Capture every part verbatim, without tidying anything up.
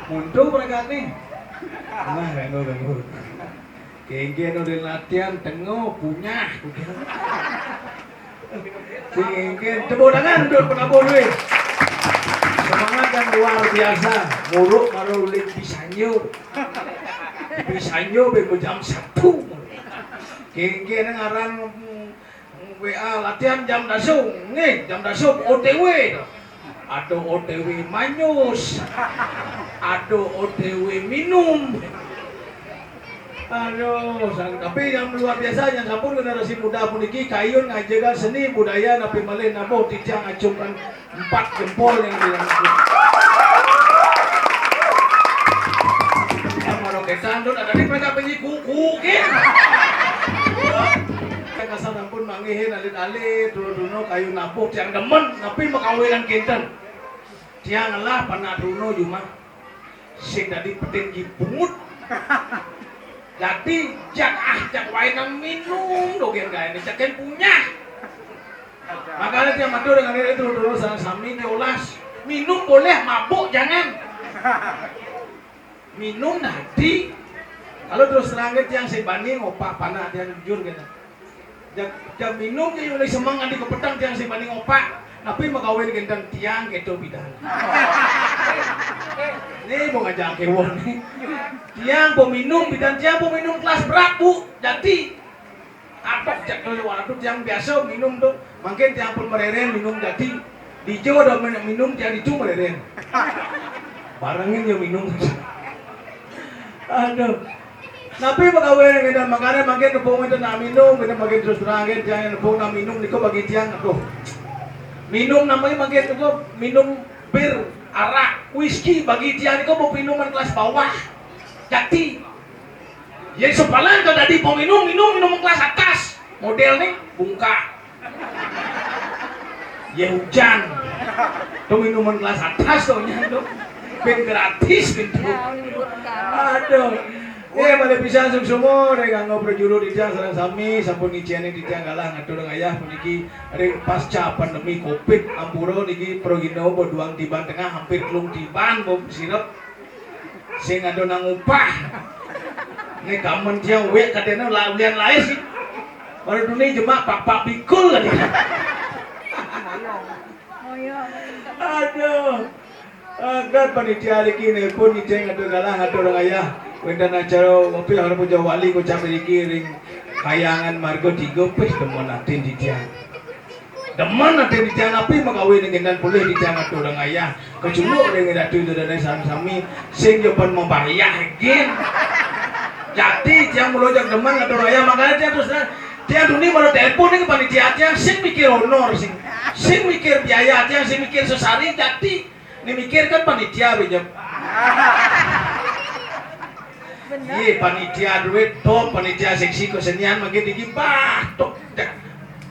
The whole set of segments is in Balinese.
Muntu mereka nih. Nah, ganggu, ganggu. Kéngkén udah latihan, tengok, punyah. Kéngkén, tepuk tangan untuk penabuh duit. Semangat yang luar biasa. Muruk baru uling pisanyo. Pisanyo be jam satu. Kéngkén ngaran, hmm, W A latihan jam dasu. Nih, jam dasu O T W. Ada O T W manyus. Ada O T W minum. Aduh, sang-, tapi yang luar biasa, yang sampun generasi muda puniki kayun ngajegan seni budaya, napi malih nabuh titiang acungkan empat jempol yang dirangkul. Yang maroketan tu, tadi mereka bunyi kuku, gitu. Kasar sampun manggihin alit-alit, dulu-dulu kayu nabuh, tiang demen, napi makawinan kinten. Tiang lah panak dulu jumah. Sing dadi petinggi pungut. Dadi jak, ah, jak wae nang minum dogén gaéné, jak kén punyah. Makanya tiang matur dengan itu terus sami diolas. Minum boleh, mabuk jangan. Minum dadi. Kalau terus terang tiang sing bani ngopak panak tiang jujur gitu. Jam, jam minum nih, mulai semeng nganti ke petang tiang sing bani ngopak. Napi makawin kinten tiang gitu bidan. Nih mau ngajak kewon nih. Tiang peminum bidan, tiang peminum kelas berat, Bu. Jadi, atok jak dulu waktu tiang biasa minum tuh. Mungkin tiang pun mereren minum jadi. Dijo ada minum tiang itu mereren. Barengin yo minum. Aduh. Napi pegawai yang edan makanan makin tepung itu nak minum, kita makin terus terang kan, jangan tepung nak minum niko bagi tiang tuh. Minum namanya makin tuh minum bir, arak, whisky bagi tiang niko mau minuman kelas bawah. Jadi, ya sepalan kalau tadi mau minum, minum minum kelas atas. Model nih bungkak. Ya hujan. Tuh minuman kelas atas tuh nya tuh. Ben gratis gitu. Aduh. Eh, malih pisan suksma ring angga prajuru titiang sareng sami sampun ngiceni titiang galah ngatur ayah puniki ring pasca pandemi covid ampura niki pragina beduang tiban tengah hampir telung tiban bo sirep. Sing ada nang upah. Nek gamen tiang wek kadene la-, ulian lair sih. Baru dunia jemak pak-pak pikul kan. Aduh. Agar panitia niki pun ijin ngatur galah ngatur ayah. Wénten acara ngopi harus puja wali kocap niki ring Kayangan Marga Tiga pih demen atin titiang. Demen atin titiang napi makawin ngendan pulih titiang atur ayah. Kecunduk ring Ratu Ida Dané sami-sami sing yo pan mabayah gin. Jadi tiang mulo jak demen atur ayah, makanya tiang terus terang, tiang duni malah telepon nih ke panitia tiang sing mikir honor sing sing mikir biaya tiang sing mikir sesari jadi nih mikir kan panitia bejam. Bener. Iya, panitia duit, dong, panitia seksi kesenian makin tinggi, bah, tok, tek.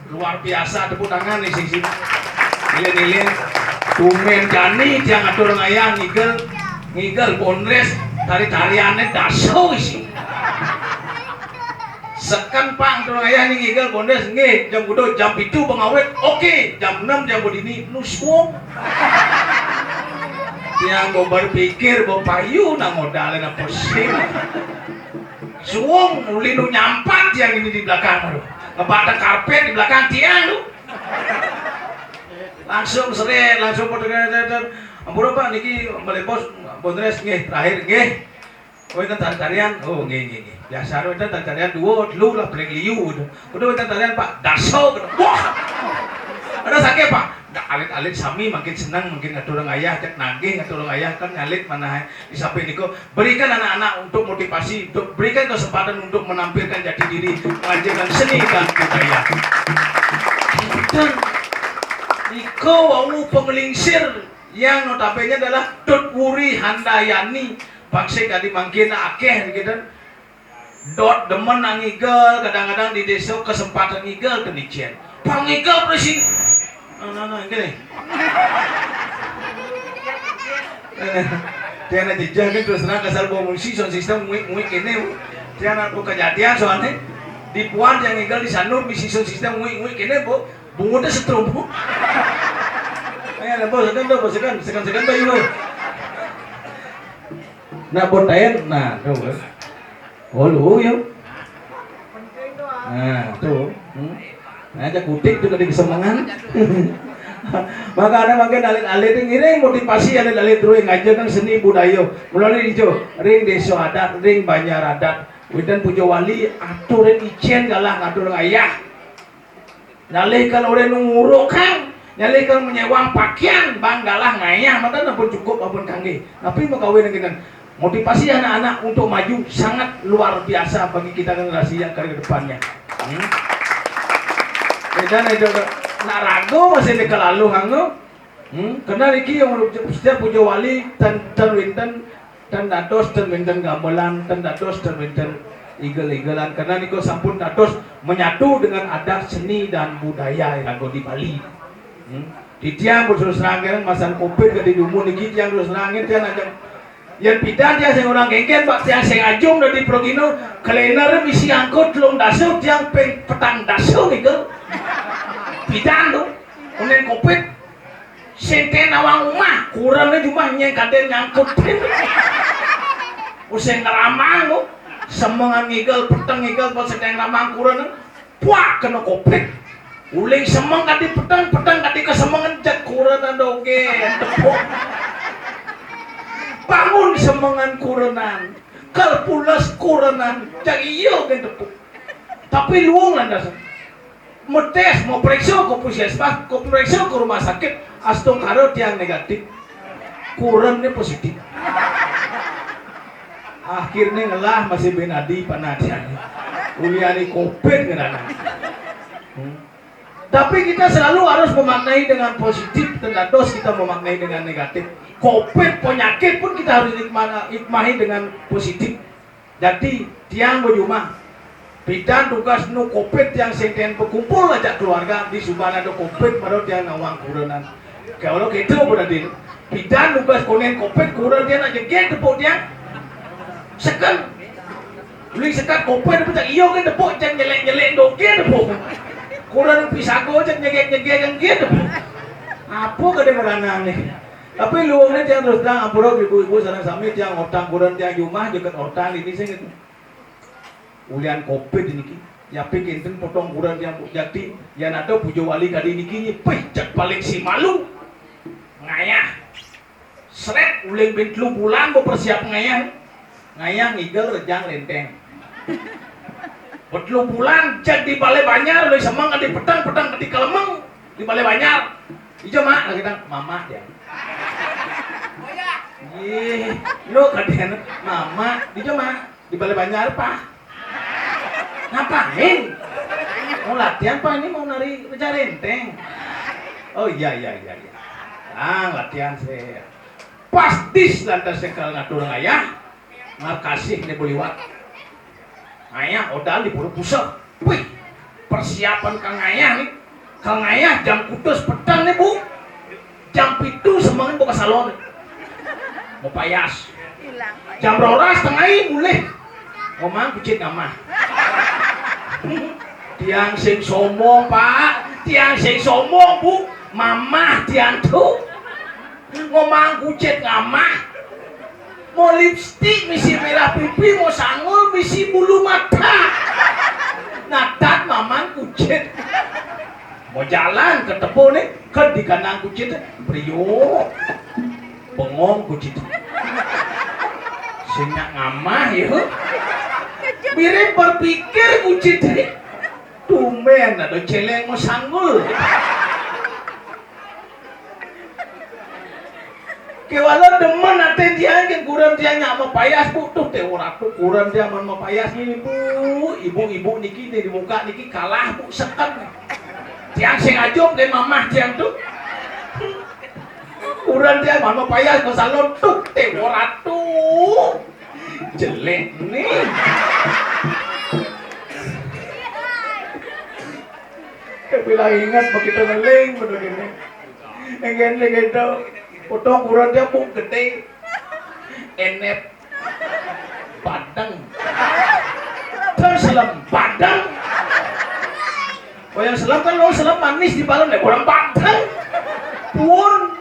Luar biasa, tepuk tangan nih seksi. Nilai-nilai, tumen jani tiang atur ngayah ngigel, ngigel bondres, tari-tariannya daso isi. Seken pang atur ngayah nih ngigel bondres, nggih, jam kudu jam pitu pengawet, oke, jam enam jam budini, nuswong. Tiang mau berpikir, mau payu, nang modalnya apa sih? Suwung, uli nu nyampat tiang ini di belakang, aduh. Ngebatek karpet di belakang tiang, tuh. Langsung seret, langsung foto-, ampun, Pak, niki malih bos, bondres, nggih, terakhir, nggih. Oh, itu tarian, oh, nggih, nggih, nggih. Biasa, itu tarian dua, telu lah, paling liu, gitu. Udah, itu tarian, Pak, daso, gitu. Wah! Ada sakit, Pak. Dah alit-alit sami makin senang, makin ngatur ayah, cek nagih ngatur ayah, kan ngalit mana, eh. Di samping niku, berikan anak-anak untuk motivasi, untuk berikan kesempatan untuk menampilkan jati diri, menghasilkan seni dan budaya. Dan niku wau penglingsir yang notabene adalah Tut Wuri Handayani, paksik tadi mangkin akeh gitu. Dot demen nang ngigel, kadang-kadang di desa kesempatan ngigel tuh nicen. Pang ngigel presi. Nah, nah, nah, gini. Tiana jejeh kan terus terang kasar bawa musik sound system nguik-nguik ini. Tiana aku kejadian soalnya di puan yang ngigel di sanur misi sound system nguik-nguik ini, Bu. Bungutnya setrum. Ayo, bos, sekan tuh, bos, sekan, sekan, sekan bayu, bos. Nak botaen, nah, tuh. Oh, lu, yuk. Nah, tuh. Hmm. Nah, aja kutik tuh tadi kesemengan. Maka ada makin alit-alit ngiring motivasi alit-alit ruing aja kan seni budaya. Mulai hijau, ring desa adat, ring banjar adat. Wénten puja wali, aturin icén galah ngatur ngayah. Nyalihkan orang nu ngurukang, nyalihkan menyewang pakaian, bang galah ngayah, mata ampun cukup ampun kanggé. Tapi makawin dengan motivasi anak-anak untuk maju sangat luar biasa bagi kita generasi yang akan ke depannya. Hmm. Beda nih, Dok. Nak ragu masih di kelalu, hanggo. Hmm. Karena niki yang setiap puja wali ten, ten wénten, ten dados ten wénten gamelan, ten dados ten wénten igel-igelan. Karena niku sampun dados menyatu dengan adat seni dan budaya yang ada di Bali. Hmm. Di tiang terus terang kan masan covid ke di dumun niki tiang terus terang tiang ada yang pidan tiang sing orang genggen bak tiang sing ajung dari progino kalender misi angkut telung dasa tiang peng petang dasa niku. Pidan tuh. Unen covid sing ten nawang umah, kurangnya jumah nyén kadén nyangkut. Usah ngramang lu. Semengan ngigel, peteng ngigel, pas sing ngramang kurang. Puak kena covid. Uling semeng kadi peteng, peteng kadi kesemengan cek kurang dogé tepuk. Bangun semengan kurenan. Kal pules kurenan. Cek iya gé tepuk. Tapi luung landasan. Metes, mau periksa ke puskesmas, ke periksa ke rumah sakit, astungkara tiang negatif. Kurangnya positif. Akhirnya ngelah masih benadi panah tiang. Uliani covid ngerana. Hmm. Tapi kita selalu harus memaknai dengan positif, ten dados kita memaknai dengan negatif. Covid penyakit pun kita harus hikmah-, hikmahi dengan positif. Jadi, tiang bejumah. Pidan tugas nu covid tiang sing ten bekumpul ajak keluarga di suban ada covid baru tiang nawang kurenan. Kalau gitu berarti pidan tugas konen covid kurang tiang nak jegé tepuk tiang. Seken. Beli sekat covid apa tak iya kan tepuk tiang nyelek-nyelek dogé tepuk. Kurang pisago aja nyegek-nyegek kan gitu. Apa kedengeran nih? Tapi luungnya tiang terus terang ampura ibu-ibu sareng sami tiang otang kurang tiang jumah jeket otang ini sing gitu. Ulian covid niki. Yapi kinten potong kurang tiang bu-, jati. Yan ada puja wali kadi niki nyipih cek paling si malu. Ngayah. Sret uling bin telu bulan bepersiap ngayah. Ngayah ngigel rejang lenteng. Betelu bulan cek di balai banjar uling semeng kadi peteng, peteng kadi kelemeng di balai banjar. Ijo mak lagi tang mama dia. Ih, lo kadian mama, ijo mak di balai banjar apa? Ngapain? Mau latihan pak ini mau nari rejang lenteng. Oh iya iya iya iya. Nah, latihan sih. Pas dis lantas sekal ngatur ngayah. Makasih nih beliwat. Ngayah odal di pura pusat. Wih, persiapan kang ngayah nih. Kang ngayah jam kutus petang nih bu. Jam pitu semengan buka salon. Mau payas. Jam roras tengah mulih. Ngomong kucit ngamah. Tiang sing sombong pak. Tiang sing sombong bu. Mamah tiang tuh. Ngomong kucit ngamah. Mau lipstik misi merah pipi, mau sanggul misi bulu mata. Natat mamang kucit. Mau jalan ke tepo nih, ke di kandang kucit. Priyo. Bengong kucit. Sing ngamah ya. Mirip berpikir kucit. Tumben ada celeng mau sanggul. Kewala demen até tiang kén kurang tiang nyak mapayas bu tuh téh ora tuh kurang tiang men mapayas nih ibu, ibu-ibu niki nih di muka niki kalah bu seken. Tiang sing ajum deh mamah tiang tuh. Kurang tiang men mapayas ke salon tuh téh ora tuh. Jelek nih. Bilang ingat begitu ngeling bener ini. Enggak gitu. Potong kurang dia pun gede. Enep. Padang. Terus lem padang. Oh yang selam kan lo selam manis di balon deh, orang padang. Pun.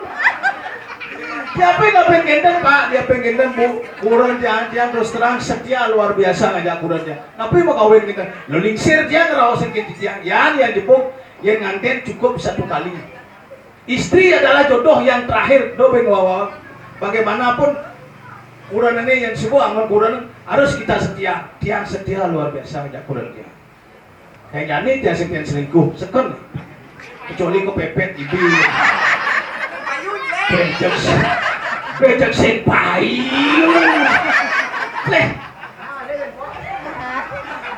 Siapa yang ngabin kenten, Pak? Dia pengen kenten, Bu. Kurenan tiang, tiang terus terang setia luar biasa ngajak kurenan tiang. Tapi mau kawin kenten. Lo lingsir tiang ngeraosin kenten tiang. Yan, yan jebuk, yang nganten cukup satu kali. Istri adalah jodoh yang terakhir, do pengwawa. Bagaimanapun kurenan ini yang semua angon kurenan harus kita setia. Tiang setia luar biasa ngajak kurenan tiang. Kayak jani dia sing selingkuh, seken. Kecuali kepepet ibi. Becek, becek sing payu. Leh.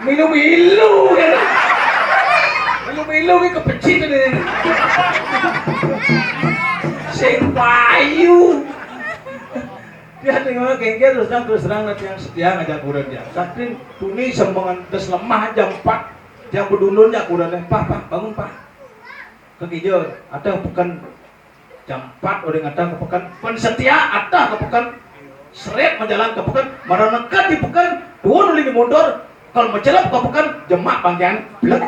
Milu-milu ya. Milu-milu ki kepecit ini. Sing payu. Dia tinggal kengker terus terang, terus terang nanti yang setia ngajak kurenan dia. Sakti tuni sembengan des lemah jam empat, jam bedunun ya kurenan, "Pak, Pak, bangun, Pak." Ke kija, ada peken jam empat orang datang ke peken, pen setia ada ke peken, seret menjalan ke peken, marang neked di peken, duun uli di motor, kalau mencelep ke peken, jemak bangkian, blek.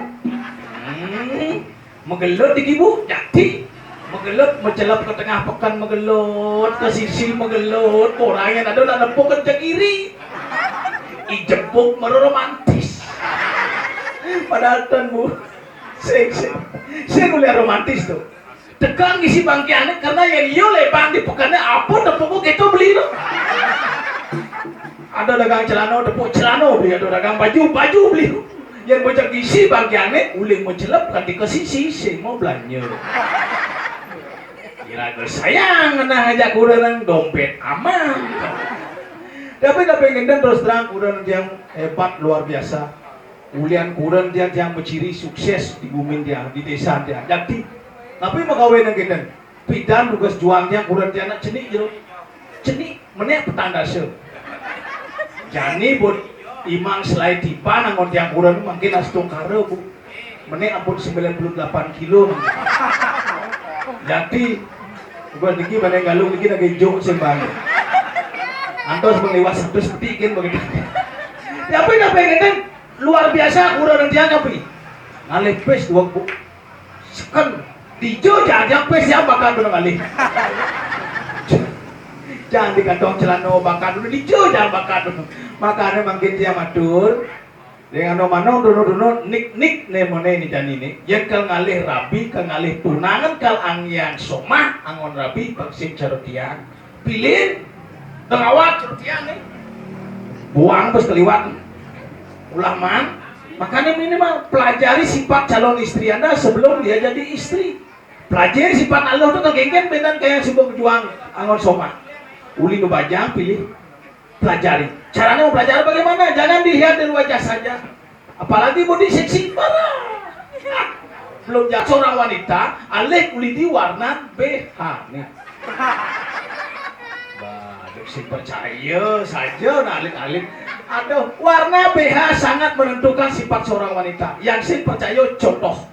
Hmm. Megelut di kibu, jadi. Megelut, mencelep ke tengah peken, megelut, ke sisi megelut, orang yang ada nak nepuk ke kiri. Ijebuk meru romantis. Padahal ten, Bu. Sing, sing. Sing ulian romantis tuh. Tekan ngisi bangkiannya karena yang iyo leban di pekannya apa tepuk kita beli tuh. Ada dagang celana, tepuk celana beli, ada dagang baju, baju beli. Yang bocah ngisi bangkiannya, uling mencelep kan di ke sisi, sing mau belanja. Kira ke sayang, nah ngajak kurenan dompet aman. Tapi, tapi ngenten terus terang, kurenan tiang hebat luar biasa. Ulian kurenan tiang, tiang beciri sukses di gumin tiang, di desa tiang. Jadi, tapi mau kawin yang ngenten. Pidan tugas juang tiang, kurenan tiang nak cenik jero. Cenik, menek petandasa. Jani buat imang selai tipan angon tiang kurenan mangkin astungkara, Bu. Menek ampun sembilan puluh delapan kilo mangkin. Jadi, tugas niki banding galung niki lagi jok sembang. Antos mengliwat satu seperti ikin begitu. Tapi dah pengen luar biasa kurenan tiang tapi. Ngalih pes dua, Bu. Seken, dija jang pes jang bakal dunung ngalih. Jang di kantong celana bakal dunung, dija jang bakal dunung. Makane mangkin tiang matur, ring anu manung dunung-dunung nik-nik ne mone ni jani ne. Yen kal ngalih rabi, kal ngalih tunangan, kal angian somah, angon rabi, bang sing cara tiang. Pilih, dengawat, cara tiang ne. Buang bes keliwat. Ulah man. Makanya minimal pelajari sifat calon istri Anda sebelum dia jadi istri. Pelajari sifat Allah tu kegenggen benan kaya sibuk juang angon somah. Uli nu bajang pilih pelajari. Caranya mau pelajari bagaimana? Jangan dilihat dari wajah saja. Apalagi body seksi parah. Belum jadi seorang wanita, alih uli di warna B H nih. Bah, aduh, sing percaya saja nah alit-alit. Aduh, warna B H sangat menentukan sifat seorang wanita. Yang sing percaya contoh.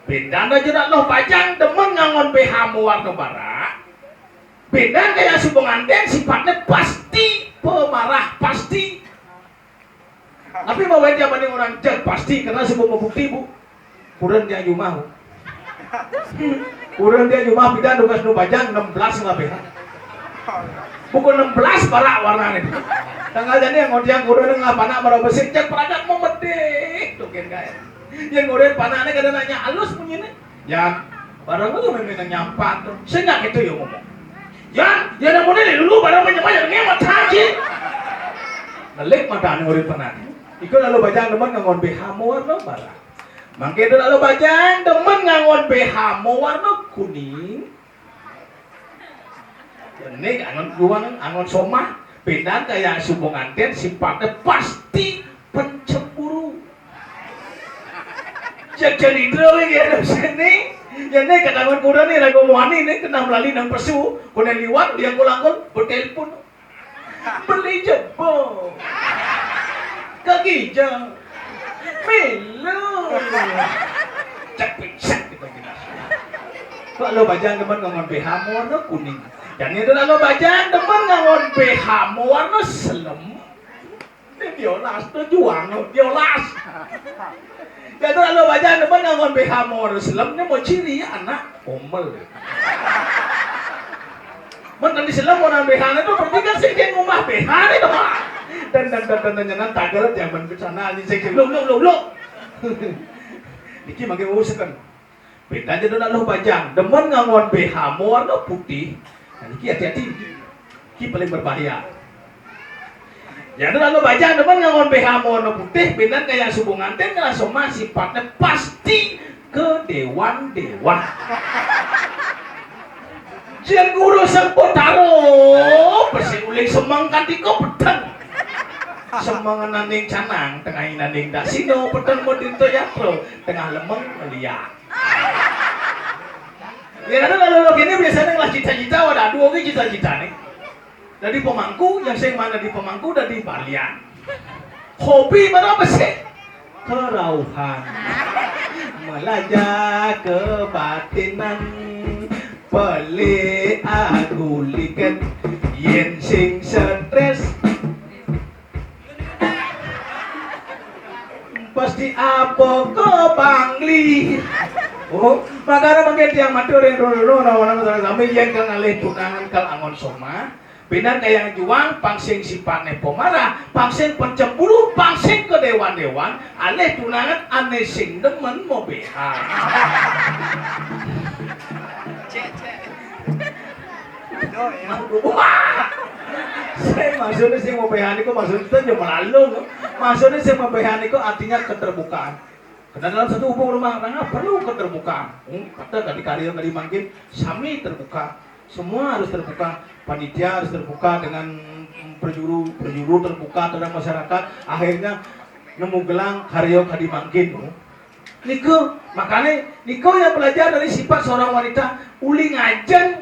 Bendan aja nak loh bajang demen ngangon B H mawarna barak. Bendan kaya suba nganten sifatnya pasti pemarah, pasti. Tapi mau dia banding orang jag pasti karena suba mau bukti, Bu. Kurenan tiang jumah, Bu. Kurenan tiang jumah pidan tugas nu bajang enam belas nggak B H. Bukan enam belas barak warnanya. Tanggal jani yang ngontiang kurenan nggak panak marau besik, jag peragat mau medih. Tuh kan kaya. Yang kurenan panaknya kada nanya halus bunyinya. Yan, barang lu memang nyampat tuh. Sing nggak gitu ya ngomong. Yan, ya namanya dari dulu barang menyampat yang ngemat haji. Ngelik mata anu urip panaknya. Iku lalu bajang demen ngangon B H mawarna barak. Mangke itu lalu bajang demen ngangon B H mawarna kuning. Ini angon juang, angon somah. Bendan kaya suba nganten sifatnya pasti pencemburu. Jajan Indra lagi ada sini. Ya nih kata angon kuda nih ragu muani nih kena melali nang pesu. Kena liwat dia kulangkul bertelepon. Beli jebol. Kaki jang. Milu. Cek pingsan kita gini. Kok lo bajang demen ngangon B H mawarna kuning. Yang itu lo bajang demen ngangon B H mawarna selem. Ini diolas tuh juang, diolas. Jadi lo bajang demen ngangon B H mawarna selem, ini mau ciri anak omel. Men tadi selem orang B H-ne to, berarti kan sing dia ngomah B H-ne to, Pak. Dan, dan, dan, dan, dan, nyenan tager jaman bencana, anjing, sing, lu, lu, lu, lu. Niki mangke nguseken. Beda aja dong, aluh bajang. Demen ngangon B H mawarna putih. Nah, niki hati-hati. Niki paling berbahaya. Ya, dong, aluh bajang demen ngangon B H mawarna putih, beda kaya subuh nganten ngerasa mah sifatnya pasti ke dewan-dewan. Jeng guru sempotaro, besi uling semeng kantika peteng. Semeng naning canang, tengah naning dasino, peteng modinto yatro, tengah lemeng meliak. Ya, kadang lalu kene biasanya lah cita-cita, wadah dua ke cita-cita nih. Dadi pemangku, yang sing mana di pemangku, dadi balian. Hobi mana apa sih? Kerauhan. Melajah kebatinan. Pelik agulikan. Yen sing stres. Pasti apa ke Bangli? Oh, makanya mungkin tiang matur yang dulu-dulu, orang-orang sami yang kang alih tunangan kal angon soma. Benar kayak juang, pang sing sifatnya pemarah, pang sing pencemburu, pang sing ke dewan-dewan, alih tunangan ane sing demen mau B H. Wah. Saya maksudnya sing mau B H niku maksudnya cuma lalu. Maksudnya sing mau B H niku artinya keterbukaan. Karena dalam satu hubungan rumah tangga perlu keterbukaan. Hmm, kata tadi karya tadi mangkin sami terbuka. Semua harus terbuka. Panitia harus terbuka dengan perjuru, perjuru terbuka terhadap masyarakat. Akhirnya nemu gelang karya tadi mangkin. Hmm. Niku, makanya niku yang belajar dari sifat seorang wanita, uli ngajeng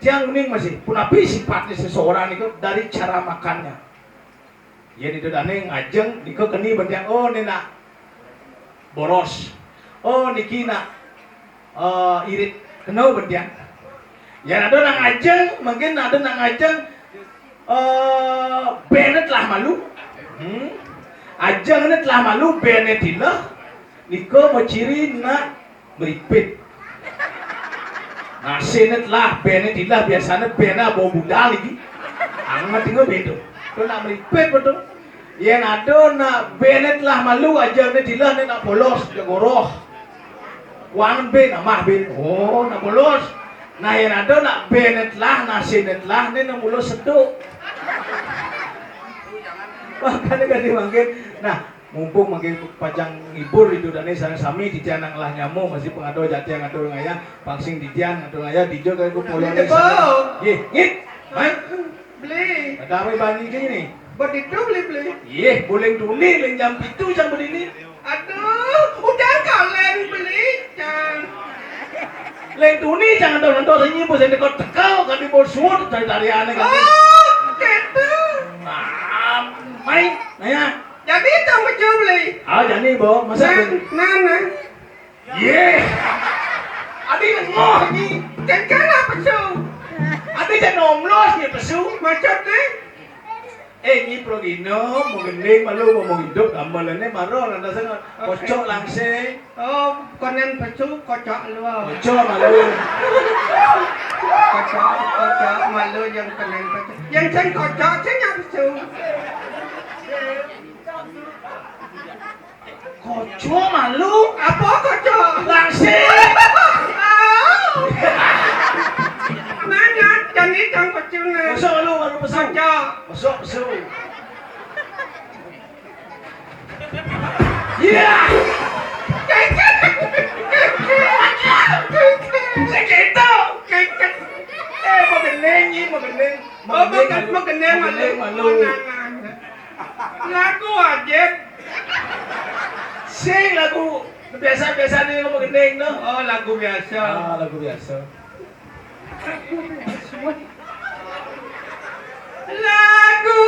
tiang uning masih. Punapi sifatnya seseorang niku dari cara makannya. Ya, di dodane ngajeng, niku keni bentiang, oh, ini nak boros. Oh, niki nak, eh, irit. Kena bentiang. Ya, ada nak ngajeng, mungkin ada nak ngajeng, eh, bene telah malu. Hmm. Ajeng ini telah malu, bene tilah. Niku mau ciri nak meripit. Nasine telah, bene tilah, biasane bene bau budal iki. Anget iki beda. Itu nak meripit betul. Yen ada nak bene telah malu aja ne tilah ne nak polos, ya goroh. Wangen be, namah be. Oh, nak polos. Nah, yen ada nak bene telah, nasine telah, ne nak mulo seduk. Makanya kan dia mangkin. Nah, mumpung mangke pacang ngibur itu dane sareng sami, titiang nang lah nyamu, masih pengado jati ngatur ngaya, pangsing titiang ngatur ngaya, dijo kaya ku polone. Ngit, sareng. Bo. Yeh, ngit. Hah? Beli. Ada apa bani ini? Begitu beli, beli. Yeh, boleh tuni, leng jam pitu jam berdini. Aduh, udah kalen beli, Cang. Leng tuni, jangan tahu nanti saya nyimpu, saya dekat tekal, kan di bawah suut, cari-cari aneh, kan. Oh, gitu. Nah, main, nanya. Jadi itu sama Jubli. Ah, jadi, Bo. Masa nah, nah, nah. Ye. Adi nengok ni. Kan kan apa tu? Adi kan nomlos ni pesu. Macam ni. Eh, ni pro gino, mau gending malu, mau, mau hidup, gamal ni maro, nanda sana. Kocok langsing. Oh, konen pesu, kocok luar. Kocok malu. Kocok, kocok malu yang konen pesu. Yang sen kocok, sen yang pesu. Kocok malu. Apa kocok? Langsing. Mana? Jani tang kocok ni. Masuk malu, malu pesu. Kocok. Masuk pesu. Iya. Keket. Segitu. Keket. Eh, mau gending ni, mau gending. Oh, mau gending, mau gending, malu. Malu. Lagu aja. Sing lagu biasa-biasa ni, mau gending tu. Oh, lagu biasa. Ah, lagu biasa. Lagu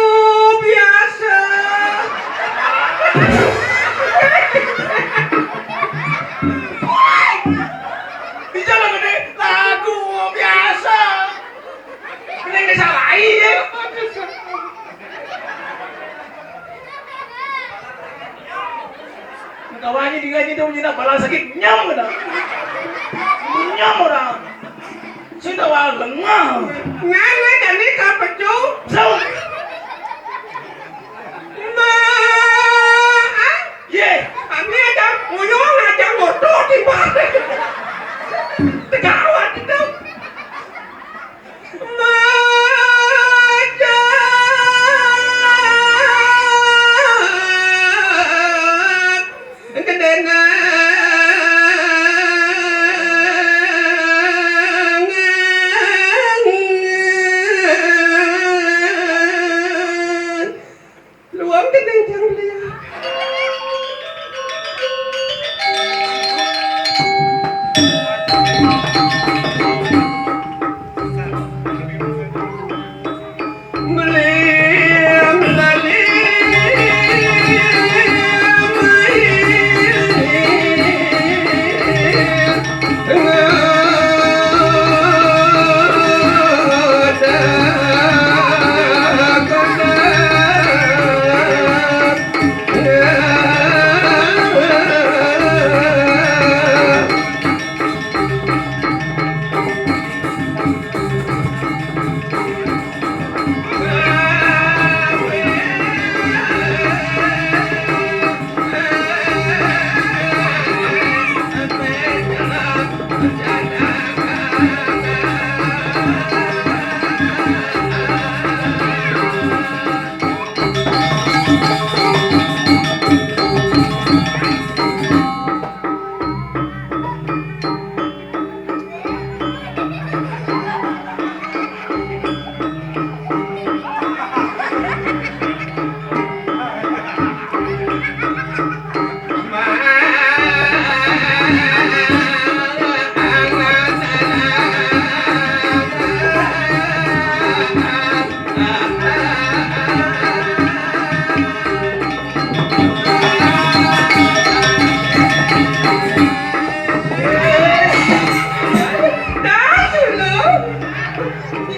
biasa. Bisa lagu ni, lagu biasa. Ini disalahi ya. Kawannya digaji tu punya balas sakit nyam kena. Nyam orang. Sing tau lengah. Ngene jane kapecu. Sing. Ma. Ye. Ane aja nguyung aja ngotot di balik. Tegawat itu. Ma. Luang gendeng jang liya.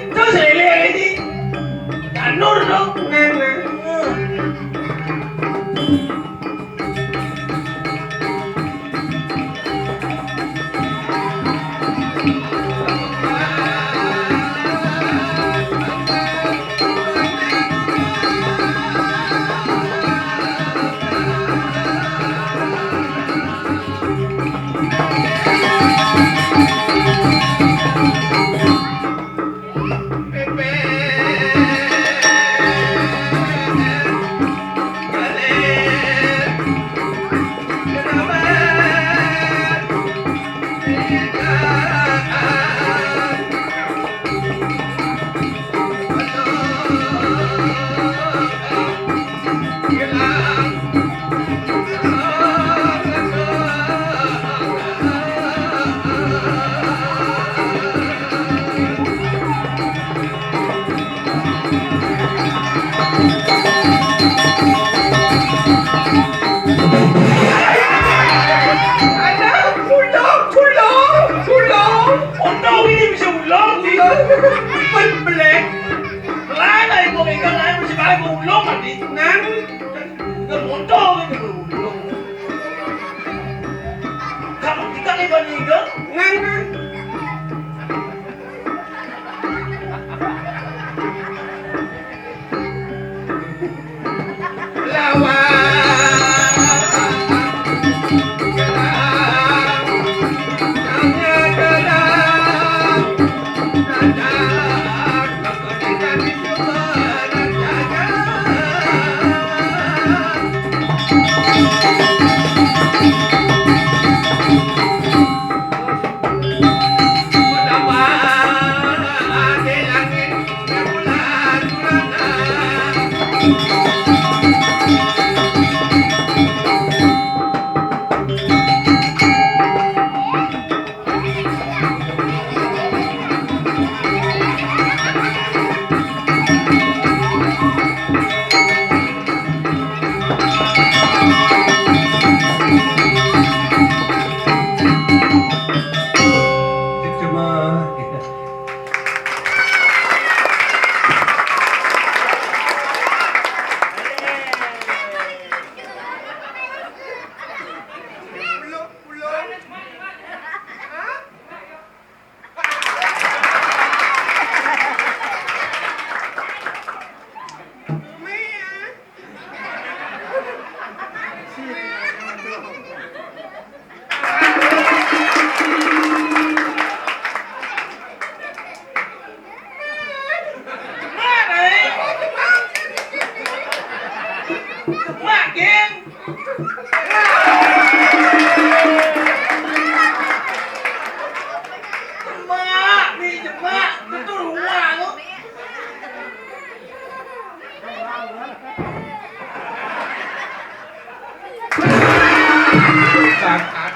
Terus ini, ini. Tanur dong. Ada, ulung, ulung, ulung. Ono ini bisa ulung, di. Ulung. Pen belek. Lah, lah, ibu ikan, lah, mesti balik ulung, mati. Nang. Ngemontong itu ulung. Kamu kita nih, Bang Iga. Nang, nang.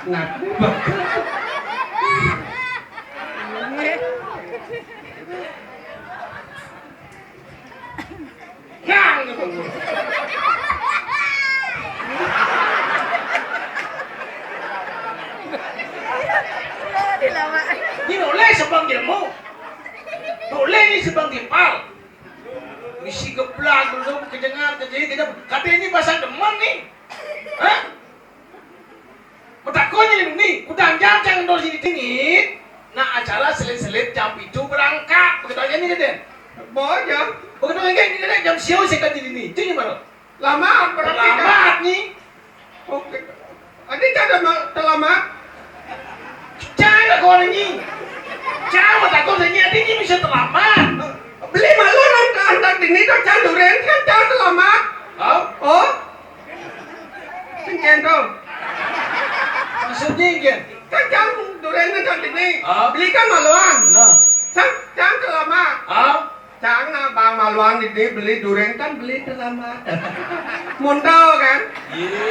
Nah, bakal. Nang gitu. Ini oleh sebang ilmu. Oleh ini sebang timpal. Misi geblak dulu kejengar kejadi kejam. Katanya ini pasang demen nih. Hah? Matakonnya ini, kudang jam jangan dor sini tingit. Nah, acara selit-selit jam itu berangkat. Begitu aja nih, Den. Bawa aja. Begitu aja nih, Den, jam siu saya kan di sini. Itu gimana? Lama, berarti kan? Lama nih. Oke. Adi kada ma-, terlambat. Cara kau ini. Cara takut ini, adi ini bisa terlambat. Beli malu nang antak dini tu, can duren kan, can terlambat. Hah? Oh? Sing kento. Maksudnya, Gen? Kan can duren kan can dini. Hah? Beli kan maluan. Nah. Can, can terlambat. Hah? Can nah, bang maluan dini beli duren kan beli terlambat. Montau kan? Iya.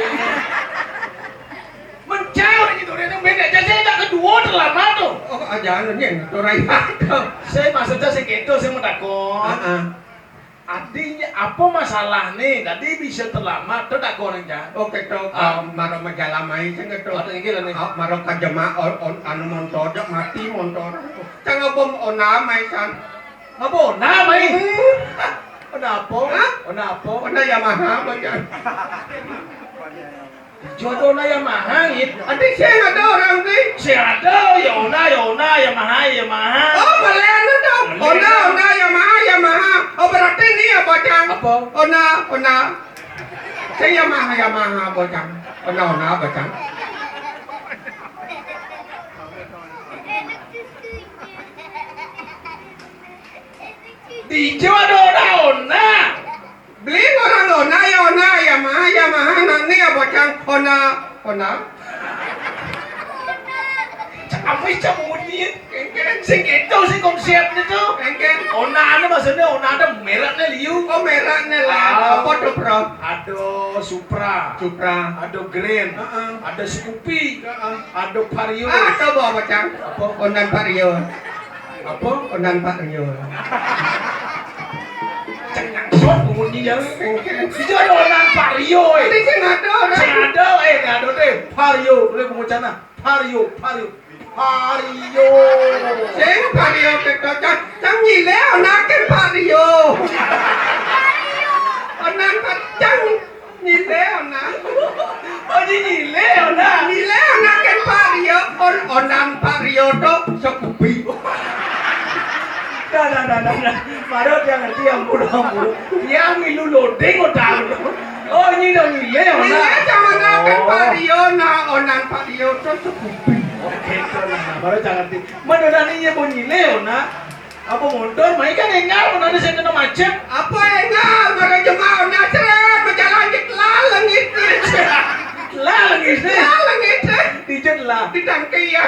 Mencau ini duren yang beda. Jadi yang kedua terlambat tu. Oh, aja anu ni, tu raya tu. Saya maksudnya sing kento, saya mau takut. Heeh. Artinya apa masalah ni? Tadi bisa terlambat tu tak kurang, Cang. Oh, kento, ah, mara majalamai sing kento. Ada lagi lah ni. Ah, mara kajama, on, on, anu montor, jak mati montor. Cang apa ona mai, Cang? Apa ona mai? Hmm. Ona apa? Hah? Ona apa? Ona Yamaha apa, Cang? Jodoh na Yamaha, gitu. Adi sing ada orang ni. Sing ada, ya ona, ya ona, Yamaha, Yamaha. Oh, boleh anu tu. Boleh. Ona, ona, Yamaha, Yamaha. Oh, berarti ni apa, Cang? Apa? Ona, ona. Sing Yamaha, Yamaha apa, Cang? Ona, ona apa, Cang? Di jodoh na ona. Beli orang ona, ya ona, Yamaha, Yamaha, nang ni apa, Cang? Ona, ona. Cak amai cak munyi. Engken. Sing kento sing konsepnya tu. Engken. Ona ni maksudnya ona ada mereknya liu. Oh, mereknya lah. Ah. Apa tu, Bro? Ada Supra. Supra. Ada Grand. Heeh. Ada Scoopy. Heeh. Ada Vario. Ah, tahu apa, Cang? Apa? Ondan Vario. Apa? Ondan Vario. Cengang sot bunyi ya. Itu ada Ondan Vario, eh. Nanti sing ada orang. Sing ada, eh, nggak ada deh. Vario, boleh bunyi cana. Vario, Vario. Vario. Sing Vario kita, Cang, Cang nyile, onakin Vario. Onan Vario, Cang. Nyile ona. Oh, di nyile ona. Nyile ona kan Pak Rio, on-, onan Pak Rio tu Scoopy. Dah, dah, dah, dah, dah. Baru dia ngerti, ampun, ampun. Dia milu loading otak tu. Oh, ini dah nyile ona. Nyile sama kan Pak Rio, nah, onan Pak Rio tu Scoopy. Oke, tu lah. Baru dia ngerti. Mana dah ni, ya, bunyi nyile ona. Apa montor? Mai kan engal, mana ada saya kena macet. Apa engal? Mara jemaah nak seret, berjalan di telah langit ni. Telah langit ni? Telah langit ni. Di jet lah. Di tangki ya.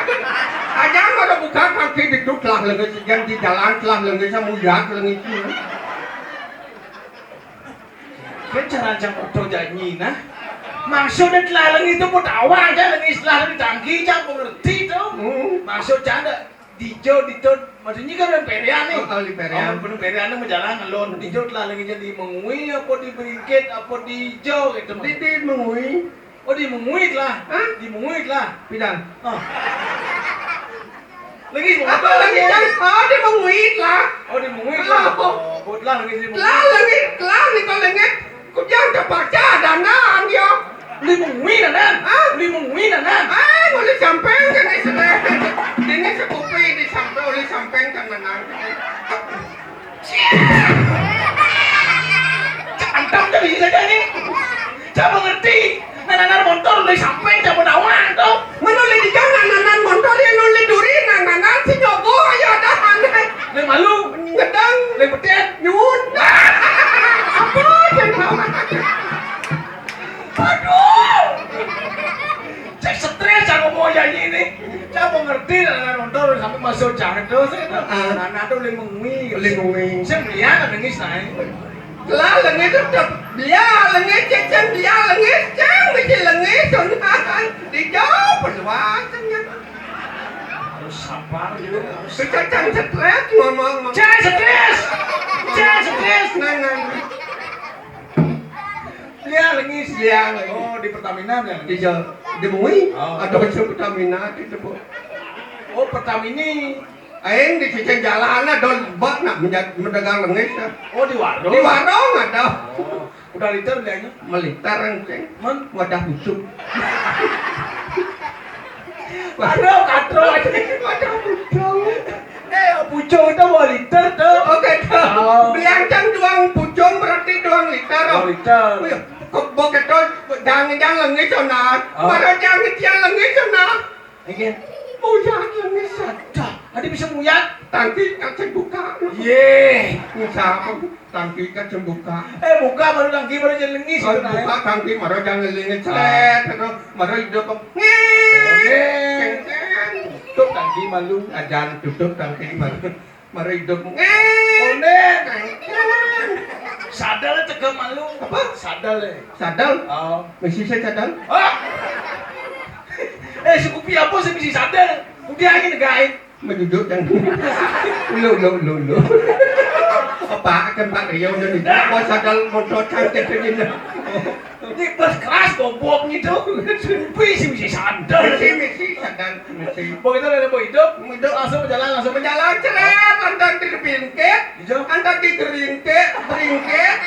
Aja mara buka tangki di tu telah langit, jangan di jalan telah langit, saya muyak langit ni. Kan cara cang oto janyi nah. Maksudnya telah langit tu pun tawa aja langit telah di tangki, cang mengerti tu. Hmm. Maksud canda. Dijo, dijo, maksudnya kan orang Perian nih. Oh, oh, di Perian. Oh, penuh Perian nih berjalan alon. Dijo telah lagi jadi mengui apa di Bringkit apa di Ijo gitu. Di, di mengui. Oh, di mengui telah. Hah? Di mengui telah. Pidan. Oh. Lagi apa lagi kan? Oh, di mengui telah. Oh, di mengui telah. Oh. Oh, telah lagi di mengui. Telah lagi, telah ni kau lengit. Kujang terpaksa danaan dia. Uli mengui nanan. Hah? Uli mengui nanan. Ah, uli samping kan ni sudah. Ini Scoopy di samping, uli samping kan nanan. Cantang tu bisa jadi. Siapa ngerti? Nanan montor uli samping siapa nawang tu? Mana uli di jalan nanan montor yang uli duri nanan si nyobo ayo dah aneh. Uli malu. Ngedang. Uli betet. Nyut. Apa? Aduh. Cek stres aku mau nyanyi ini. Saya mau ngerti lah nonton sampai masuk jangan terus itu. Ah. Nah, nah, tuh uli mengui. Uli mengui. Saya melihat ada nangis naik. Lah, lengis tetep. Dia lengis, cecen, dia lengis, ceng, bisi lengis, sunat. Dijawab, peluasannya. Harus sabar, yuk. Harus Cecen stres ngomong. Ceng stres! Ceng stres! Nah, nah, nah. Dia lengis. Dia lengis. Oh, di Pertamina dia lengis. Di Jawa. Di Mui. Oh. Ada macam Pertamina di Tebo. Oh, Pertamini. Aing di cicing jalan ada bak nak menja-, mendagang lengis, ya. Oh, di warung? Di warung ada. Oh, udah liter beliannya? Meliter, ceng. Men? Wadah busuk. Aduh, katro aja. Wadah busuk. Eh, pucung itu dua liter tuh. Oke, tuh. Oh. Belian cang duang pucung berarti duang liter. Dua liter. Wih, kok bok itu jangan-jangan lengis, Sonar. Oh. Baru jangan-jangan lengis, Sonar. Oke. Muyat lengis. Dah, ada bisa muyat. Tangki kan sing buka. Ye. Siapa? Tangki kan sing buka. Eh, buka baru tangki baru jadi lengis. Oh, buka tangki baru jangan lengis. Cret, terus baru hidup. Ngeng. Ngeng. Tutup tangki malu. Ajan tutup tangki malu. Mari hidup. Ngeng. Onen. Sadel tegem malu. Apa? Sadel, eh. Sadel? Oh. Misi saya sadel. Ah. Eh, si Kupi apa sih misi sadel? Udah aja negain. Menduduk yang dulu, dulu, dulu. Apa akan Pak Rio dan itu? Apa sadel motor cantik begini? Ini bus keras goblok gitu. Kupi sih misi sadel. Misi, misi sadel. Misi. Begitu ada mau hidup, hidup langsung berjalan, langsung berjalan, ceret, antar di bingkit, antar di geringkit, beringkit.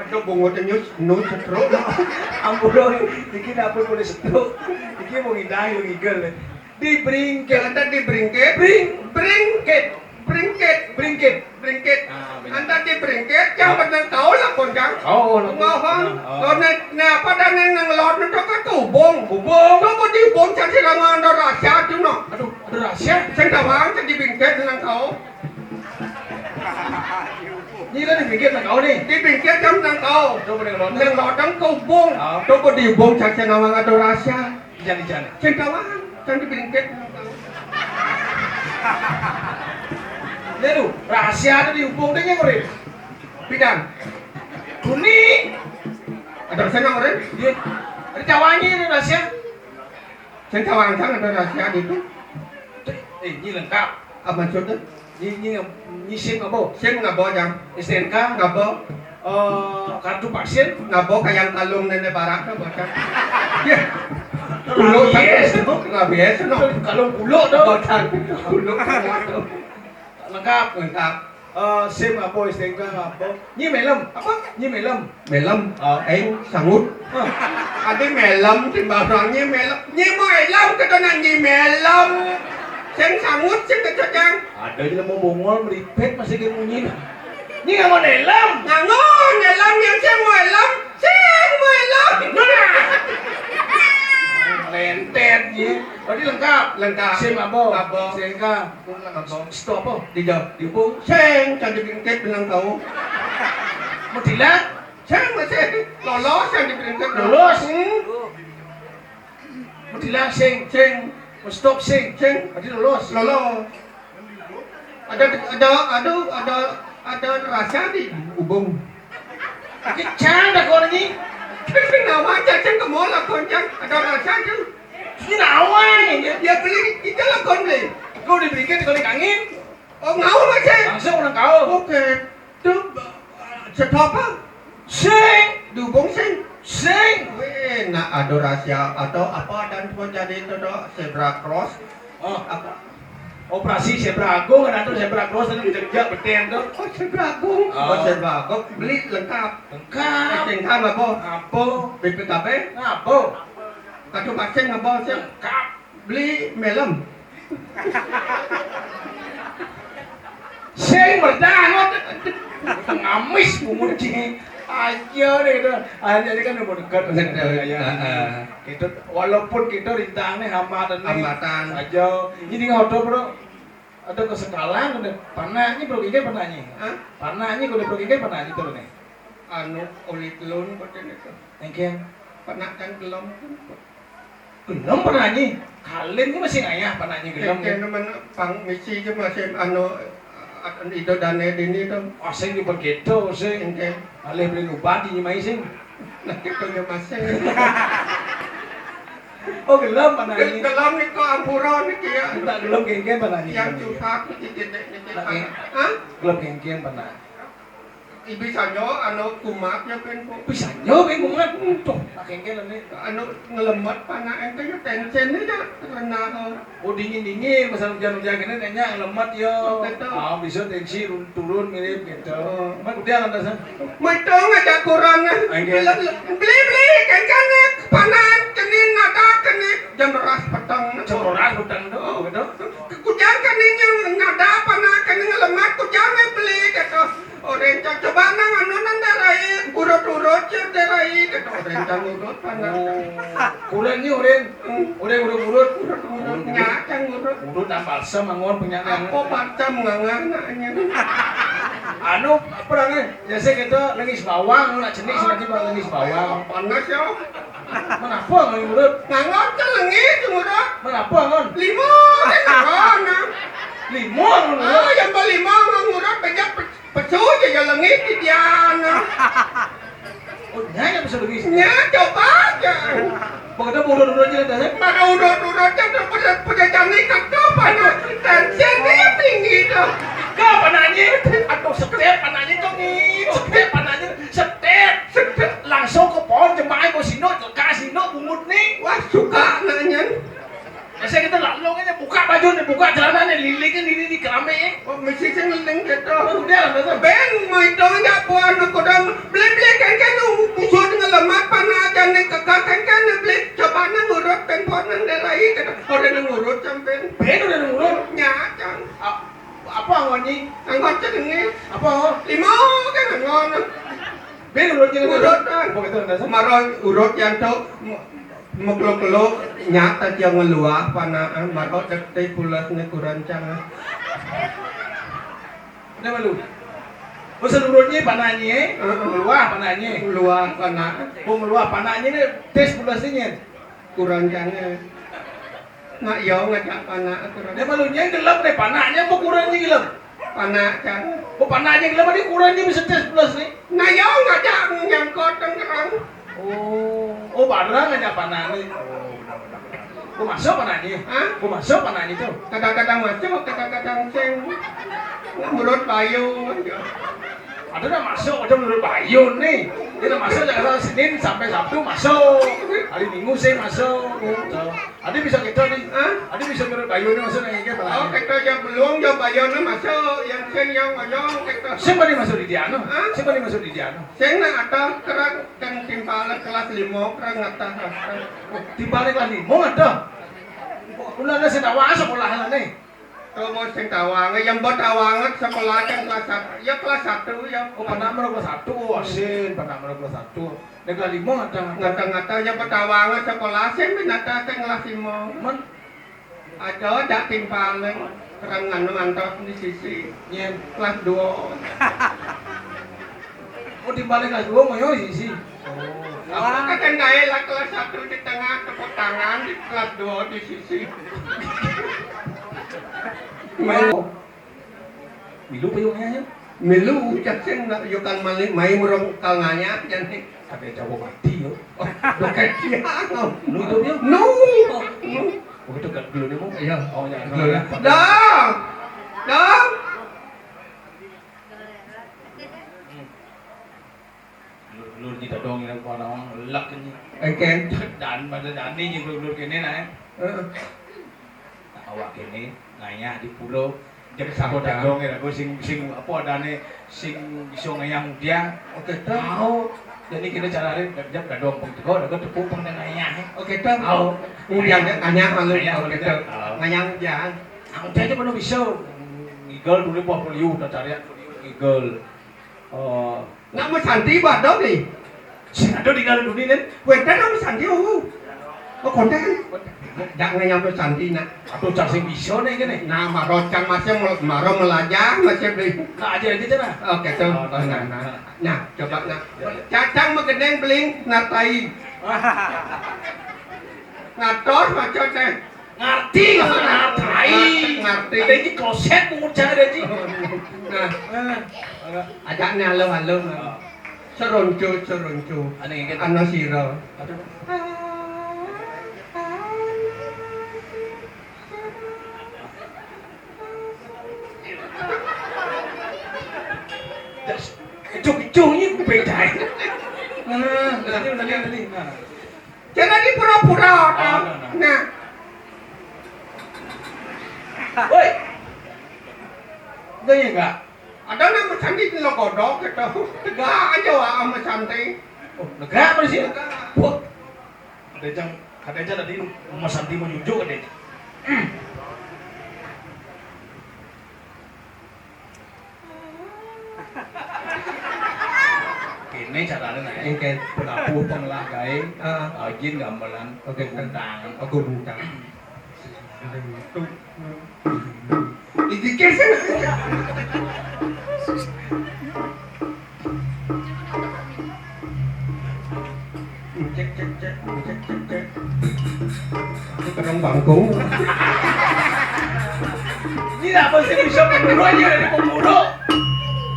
Aduh, bungut nyus, nus, setruk. Ampun, iki dapur boleh setruk. Iki mau ngidang, mau ngigel. Di beringkit. Antar di beringkit. Bring. Beringkit. Beringkit. Beringkit. Beringkit. Ah, bener. Antar di beringkit, yang bener kau lah, Bang. Kau lah. Ngohon. Nah, oh. Lo nek, nek apa dan yang nang lor nek ke kubung. Kubung. Lo mau diubung cari langan ada rahasia tu, no. Aduh, ada rahasia? Sing tawang cari bingkit nang kau. Ini lah di bingkit nang kau nih. Di bingkit jam nang kau. Coba nih, lo. Nang lor nang kubung. Oh. Coba diubung cari langan ada rahasia. Ijan, ijan. Sing tawang, sing di bingkit. Dia tuh, rahasia tuh diubung deh, ngorek. Pidan. Kuni. Ada rahasia ngorek? Iya. Ada cawangi ini rahasia. Sing tawang, sing ada rahasia itu. Eh, ini lengkap. Apa maksudnya? Nyi, nyi, nyi SIM ngabo? SIM ngabo, Jang. STNK? Ngabo. Eh, kartu vaksin? Ngabo, kayak kalung nenek barak tuh, bocah. Ya. Kulo rabies, no? Rabies, no? Kalung kulo tuh. Bocah, kulo tuh. Lengkap. Lengkap. Eh, SIM ngabo, STNK ngabo? Nyi melem. Apa? Nyi melem. Melem. Oh. Aing sangut. Hah. Adi melem, timbangan nyi melem. Nyi mau elem, kata nak nyi melem. Sing sangut, sing kecocang. Ada aja mau bongol, meripet, masih kayak munyi. Nyi nggak mau nelem. Ngangon, nelem yang sing mau elem. Sing mau elem. Nah. Lentet, nyi. Berarti lengkap. Lengkap. SIM ngabo? Ngabo. STNK. Ngabo. Stop, oh. Dijawab. Diubung. Sing, cantik bingkit, bilang tahu. Mau dilang? Sing, masih lolos yang diberikan. Lolos? Hmm. Mau dilang sing? Sing. Mau stop sing? Sing. Berarti lolos? Lolos. Ada, ada, aduh, ada, ada rahasia di ubung. Kecang dah kau ni. Kenapa aja cang ke mall lah, kau cang? Ada rahasia tu. Ini nawa ni. Ya, ya beli, kita lah kau beli. Kau diberikan, kau dikangin. Oh, ngau masih? Langsung orang kau. Oke. Tu, eh, stop apa? Sing. Dihubung sing. Sing. Weh, nak ada rahasia atau apa dan terjadi tu, tu, zebra cross. Oh. Apa? Operasi zebra agung, ada tu zebra cross, ada jejak beten tu. Oh, zebra agung. Oh. Oh, zebra agung. Beli lengkap. Lengkap. Eh, lengkap apa? Apa? B P K B? Apa? Kacau pasang apa? Lengkap. Beli melem. Sing berdangot. Ngamis bungut ji. Aja deh itu. Aja deh kan udah dekat. Dekat, ya. Heeh. Itu walaupun kita rintangannya hambatan nih. Hambatan. Aja. Ini nggak ada, bro. Ada kesekalan udah. Panahnya bro, ini panahnya. Hah? Panahnya udah bro, ini panahnya tuh nih. Anu, ulit lun, betul itu. Engken. Pernah kan belum? Gelem panahnya. Kalin ku masih ngayah panahnya gelem. Engken, mana pang misi je masih anu, Ida dané dini to. Oh, sing diperkéto sing. Nggih. Alih beli ubadi nyemai sing. Nah, kéto nyemai sing. Oh, gelem panah ini. Gelem nika ampura niki ya. Tak gelem kéngkén panah ini. Yang curhat niki gedé niki. Lagi. Hah? Gelem kéngkén panah. Ibi saja anu kumat ya pén, Bu. Bisa nyo pén kumat. Tuh, tak kéngkén ini. Anu ngelemet panah énté ya tensen ya renah. Oh, dingin-dingin, pasal hujan-hujan kéné, kayaknya ngelemet, yo. Oh, kéto. Ah, bisa tensi run-, turun mirip gitu. Oh. Mat, udah lantas, ah. Maitung aja kurang, ah. Ah, iya. Beli, beli, beli, kan, kan, eh, panas, kini, nada, kini, jam beras petang. Jam beras petang, tuh, gitu. Kujang, kini, yang nada, panas, kini, ngelemet, kujang, eh, beli, gitu. Orang cak coba nang anu nang darai, urut-urut, cak darai, gitu. Orang cak urut, panas. Oh. Kurang ni, orang. Hmm. Udah urut-urut. Urut-urut, nya, cang urut. Urut nang balsam, anggur, penyakit. Apa balsam nganga, anaknya? Anu, apa namanya? Ya, saya kata lengis bawang, nak jenis lagi bang lengis bawang. Panas, ya. Kenapa nggak urut? Nganga, cang lengis, urut. Kenapa, Ngon? Lima, kan, nganga, nah. Lima, Ngon? Ah, yang berlima, ngurut, banyak pe-, pesu, ya, ya, lengis, di dia, nah. Oh, nya yang bisa lengis. Nya, coba aja. Begitu urut-urut aja, dah, ya? Mana urut-urut aja, dah, pada, pada jani ketup, aja. Tensinya tinggi, dah. Kau panahnya, atau step panahnya, tuh, nih. Step panahnya, step, step. Langsung ke pohon, jemaah, mau sino, ke sino, bungut, nih. Wah, suka, nanya. Saya kata, "Lah, lu kan buka baju nih, buka celana nih, lilingin ini di keramik." Oh, mesti saya ngeling gitu. Oh, udah, udah, udah. Ben, mau itu nggak buat aku dong. Beli-beli kan, kan, usut ngelemat, panas aja nih, kekal kan, kan, beli. Coba nang urut, ben, pohon nang darai, kata. Orang nang urut, sampean. Ben, udah nang urut. Nya, cang. Ap-, apa, Ngon, nyi? Angkot jenenge. Apa? Lima, kan, Ngon. Ben, urut, jadi urut, ah. Apa gitu, dasar? Maro urut, yang tuh. Mekelo-kelo nyata dia ngeluah panaan, maka cekti pulasne kurancangan. Udah malu. Masa urutnya panahnya, eh? Heeh. Meluah panahnya. Meluah panaan. Oh, meluah panahnya ini tes pulasnya. Kurancangan. Nak yo ngajak panaan kurang. Dia malunya gelap deh panahnya, apa kurangnya gelap? Panah, Cang. Oh, panahnya gelap, ada kurangnya bisa tes pulas nih. Nah, yo ngajak nyangkut tengkerang. Oh, oh, barang aja panah nih. Oh, benar, benar, benar. Oh, masuk panahnya? Hah? Oh, masuk panahnya tuh? Kadang-kadang masuk, kadang-kadang sing. Menurut Bayu. Ada nak masuk, ada menurut Bayu nih. Dia nak masuk dari Senin sampai Sabtu masuk. Hari Minggu sih masuk. Tuh. Adi bisa kita nih. Hah? Adi bisa menurut Bayu nih, maksudnya kayak gimana? Oh, kita aja belum, jawab Bayu nih masuk, yang sing, yang ngomong, kita. Siapa nih masuk di Diano? Hah? Siapa nih masuk di Diano? Sing nang atas kerang, kan timpal kelas lima, kerang atas, atas. Timpal kelas lima ada? Udah ada sing tahu sekolah nih. Kamu sing tawang, yang buat tawang sekolah kan kelas satu. Ya, kelas satu, ya. Oh, pernah merok kelas satu. Oh, asin, pernah merok kelas satu. Nek kelas lima ada. Ngata-ngata, ya, buat tawang sekolah sing binatang sing kelas lima. Men? Ada, ada timpal, kerang anu antos di sisi. Nyen. Kelas dua. Oh, timpal kelas dua, mau yo sisi. Oh. Apa kata naik lah kelas satu di tengah, tepuk tangan, di kelas dua di sisi. Milu. Milu payungnya ya? Milu, cacing nak yo kan mali, mai murung kal nganyap, jadi. Ada Jawa mati yo. Oh, bukan dia. Nu itu dia? Nu. Nu. Oh, itu gak dulu nih, Bung? Iya. Oh, ya. Dulu ya. Dong. Dong. Lur-lur kita dong yang para orang lelak ini. Engken. Dan pada dani yang lur-lur kene nah. Heeh. Nah, awak kene ngayah di pulau. Jadi sapa dong ya, aku sing, sing apa adane sing bisa ngayah mudiang. Oke, tahu. Jadi kita cara hari jam dadong pun teko, dago tepuk pun ngayah. Oke, tahu. Tahu. Mudiang ngayah malu. Ngayah malu. Oke, tahu. Ngayah mudiang. Aku aja mana bisa. Ngigel dulu apa liu, tak cari liu ngigel. Oh. Nak mesanti badok ni. Sing ada di ngaran dunia ni. Wénten nak mesanti, oh. Oh, konten. Dak ngayam mesanti nak. Atau cak sing bisa ni kene. Nah, maro cang masih mel-, maro melajah masih beli. Nah, aja aja cara. Oke, tuh. Oh, nah, nah, nah. Nah, coba nak. Ya, ya. Cacang megeneng beling natai. Ngatos macam teh. Ngarti, ngarti. Ngarti, ngarti. Ada ini kloset, pungut jangan ada ini. Nah, eh, ajaknya halo-halo. Oh. Seronco, seronco. Ane iki. Ana sira. Aduh. Das, kencung-kencung iki kuping dae. Nah, nah, nah, nah, nah. Jangan dipura-pura, oh, nah, nah. Nah. Woi. Enggak ya, enggak? Ada nama Santi di Logodok gitu. Enggak aja, Wak, sama Santi. Oh, lega apa sih? Lega. Wah. Kadécang, kadécang tadi Mas Santi mau nyujuk, kadécang. Kéné carané, nah, engké penabuh pengelah gaé, heeh, ajin gamelan, oké, guntangan. Oké, guntangan. Iki kesel. Cek, cek, cek, cek, cek, cek. Ini kenang bangku. Ini apa sih bisa pemburu aja dari pemburu?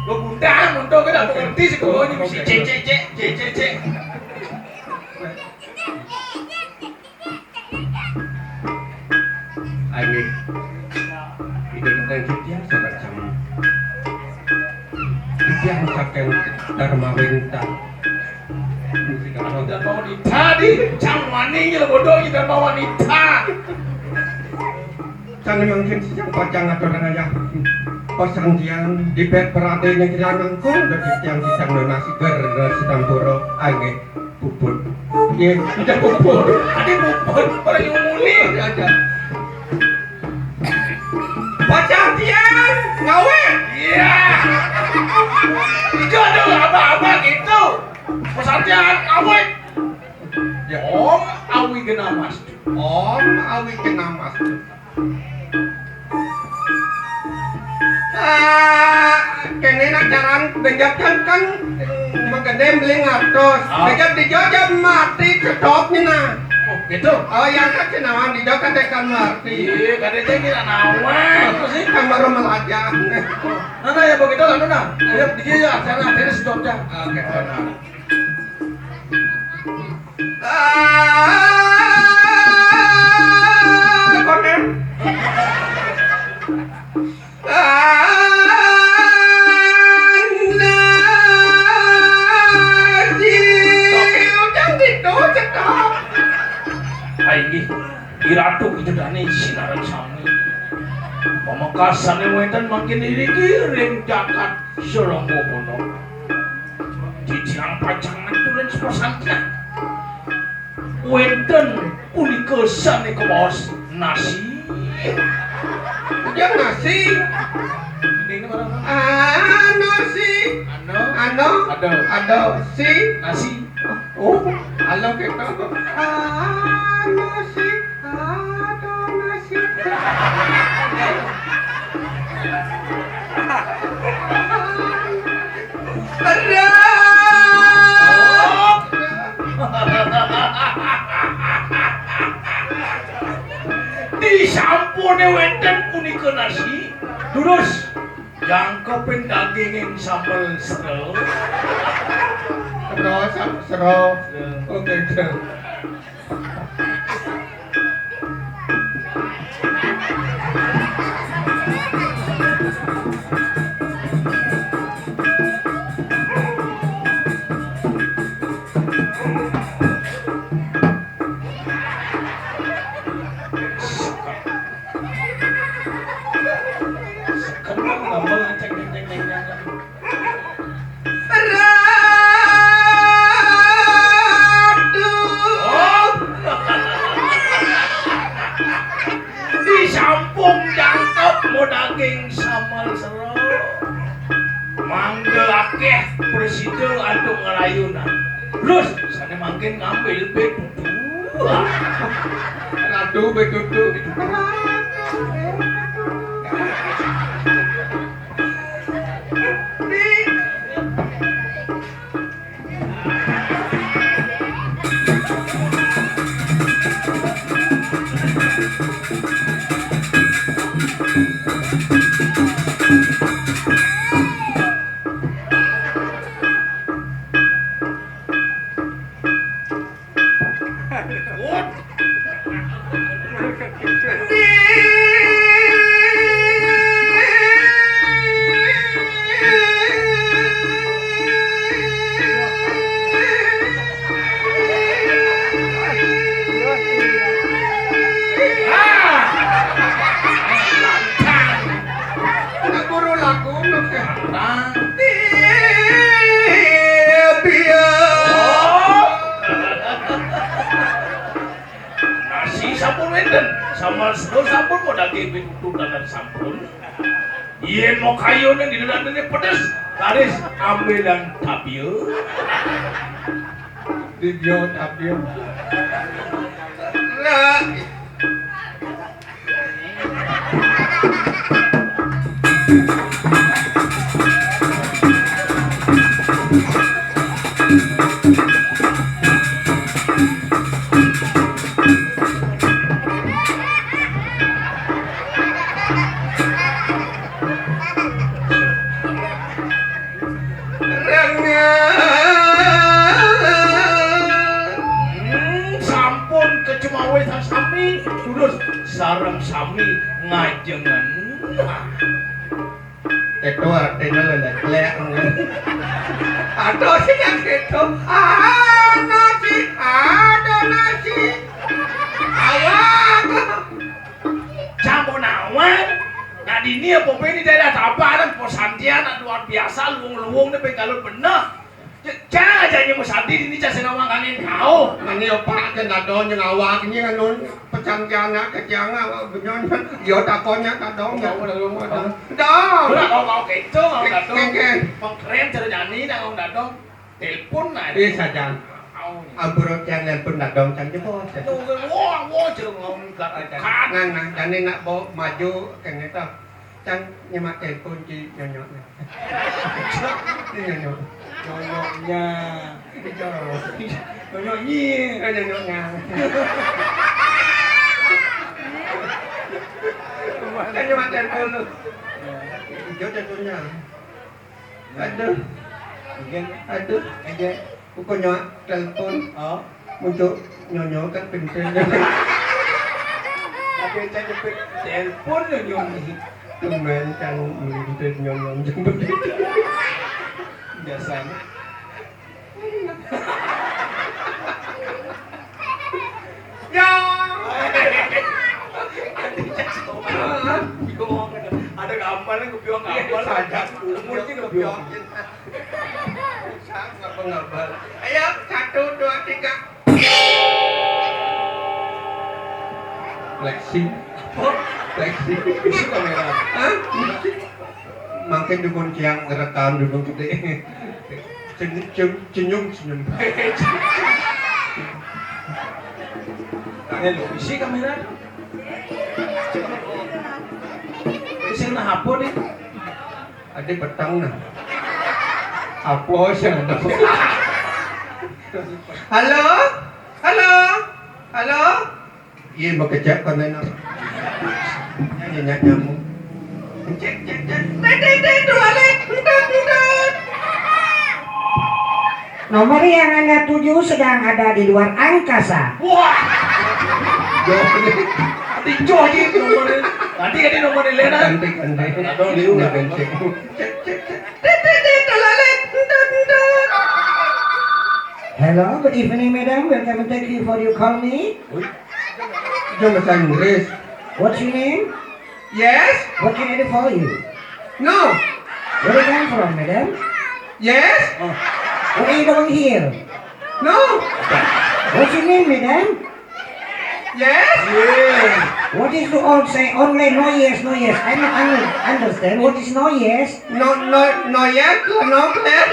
Lo gundang untuk kita mengerti sih kalau ini bisa cek, cek, cek, cek, cek, cek. Ayo, ida nang titiang sabar jam. Titiang saking Dharma Wintang. Dharma Wanita di, cang wani nyel bodoh di Dharma Wanita. Sané mangkin sing pacang aturang ayah. Pasantian dipet perhatian yang kita nangkon, udah titiang sisang nona sigar, nona sitampura. Ayo. Puput. Nggih, udah puput. Ade puput, ora nyumuni. Ada, ada. Pasantian ngawit. Iya. Itu ada apa-apa gitu. Pasantian ngawit. Ya. Om Awi Genamas. Om Awi Genamas. Ah, kéné nak jalan bejat kan, kan, magedé beli ngatos. Ah. Bejat di Jogja mati cetopnya nah. Oh, gitu? Oh, yang kan kenawan di Jogja tekan mati. Iya, kadécang kira nawan. Apa sih? Kan baru melajah. Nah, nah, ya begitu lah, nah. Ya, di dia ya, sana, ada si Jogja. Oke, benar. Ah, konen. Ah, nasi. Oke, udah gitu, cetop. Ai, inggih, I Ratu Ida Dané sinareng sami. Pamekasané wénten mangkin iriki ring jagat Salangga Pondok. Titiang pacang ngaturang sepasantian. Wénten punika sané kabaos nasi. Yang nasi. Ini barang. Ah, nasi. Ano? Ano? Ado. Ado. Si. Nasi. Oh, halo kita. Ah, nasi. Ado, nasi. Disampuné wénten punika nasi. Durus jangkepin daginging sambel sero. Sero, sam-, sero. Sero. Oke, sero. Seken. Seken, ngambel, ceng, ceng, ceng, ceng, ceng. Ratu. Oh. Disampung jangkep mau daging samal sero. Mangga akéh prasida antuk ngrayunan. Terus sané mangkin ngambil betutu. Ratu betutu. Wit ututan sampun. Yén mau kayu nang di dalam ini pedes, garis ambilan tapia. Di dia tapia. Lah. Hmm, sampun kecemawe sami, terus sareng sami ngajengan. Itu artinya lelek-lek. Aduh, sih yang gitu. Ah, nasi, ada nasi. Awak. Campur nawang. Nah, dini apa ini daerah Tabanan, posantian luar biasa, luwung-luwung ini penggalut bener. Jangan aja nyemu sadi dini cah senawang kangin kau. Mani opak ke dadon jeung awak ini anu pecantian ke tiang, benyon. Yo takonnya dadon. Kau udah rumah dong. Dong. Udah kau kau gitu, kau dadon. Kengkeng. Pengkeren cara jani dah kau dadon. Telepon nah. Ih, sajan. Ampun, yang nelpon dadong can jebos. Tuh, wah, wah, jeruk ngomong kat aja. Nah, nah, jani nak bawa maju kene tah. Can nyemak telepon ci nyonyok. Ci nyonyok. Nyonyoknya. Itu. Nyonyoknya. Eh, nyonyoknya. Kan nyemak telepon lu. Ijo jatuhnya. Aduh. Mungkin. Aduh. Aja. Pokoknya telepon. Oh. Untuk nyonyo kan pinter. Tapi saya jepit telepon nyonyo. Tumben kan melintir nyonyo jemput. Biasanya. Ya. Ada gambarnya, gue bilang gambar. Saja. Umurnya gue bilang. Sangat mengabal. Ayo, satu, dua, tiga. Flexing. Flexing. Isi kamera. Hah? Makin dukun kiang ngerekam dukun gede. Senyum, senyum, senyum. Ini lo isi kamera. Isi nah apa nih? Ada petang nah. Apa sih ada? Halo? Halo? Halo? Iya, bekerja kan enak. Nyanyi nyamuk. Cek, cek, cek. Tet, tet, tet, tuh, Alex. Entut, entut. Nomor yang Anda tuju sedang ada di luar angkasa. Wah. Jauh nih. Tadi jauh aja nomornya. Tadi, tadi nomornya Lena. Ganti, ganti. Aduh, liu nggak benceng. Cek, cek, cek. Tet, tet, tet, tuh, Alex. Entut, entut. Hello, good evening, madam. Welcome and thank you for your call me. Wih. Itu bahasa Inggris. What's your name? Yes? What can I do for you? No. Where you come from, madam? Yes? Oh. What are you doing here? No. What's your name, madam? Yes? Yes. What is the all say only no yes, no yes? I don't un- understand. What is no yes? No, no, no yes, no clear.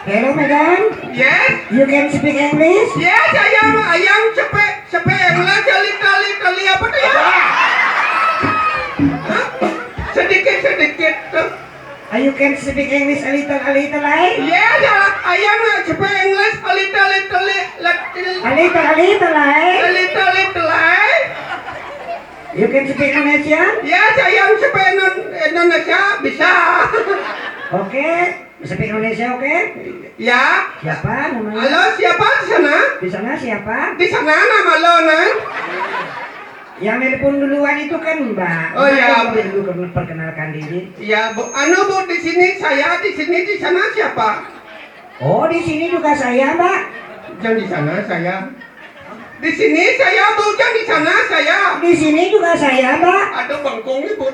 Hello, madam. Yes? You can speak English? Yes, ayam, ayam cepet, cepet English, little, little, apa tuh ya? Hah? Sedikit, sedikit tuh. Uh, you can speak English a little, a little, eh? Yes, ayam cepet English, a little, little, little. A little, a little, eh? A little, little, eh? You can speak Indonesian? Yes, ayam cepet Indo- Indonesia, bisa. Oke. Speak Indonesia, oke? Ya. Siapa namanya? Halo, siapa di sana? Di sana siapa? Di sana nama lo, nah? Yang nelpon duluan itu kan Mbak. Oh, Mbak ya. Boleh dulu perkenalkan diri? Ya, Bu. Anu, Bu, di sini saya, di sini, di sana siapa? Oh, di sini juga saya, Mbak. Yang di sana saya. Di sini saya, Bu, yang di sana saya. Di sini juga saya, Mbak. Aduh, bengkung nih, Bu.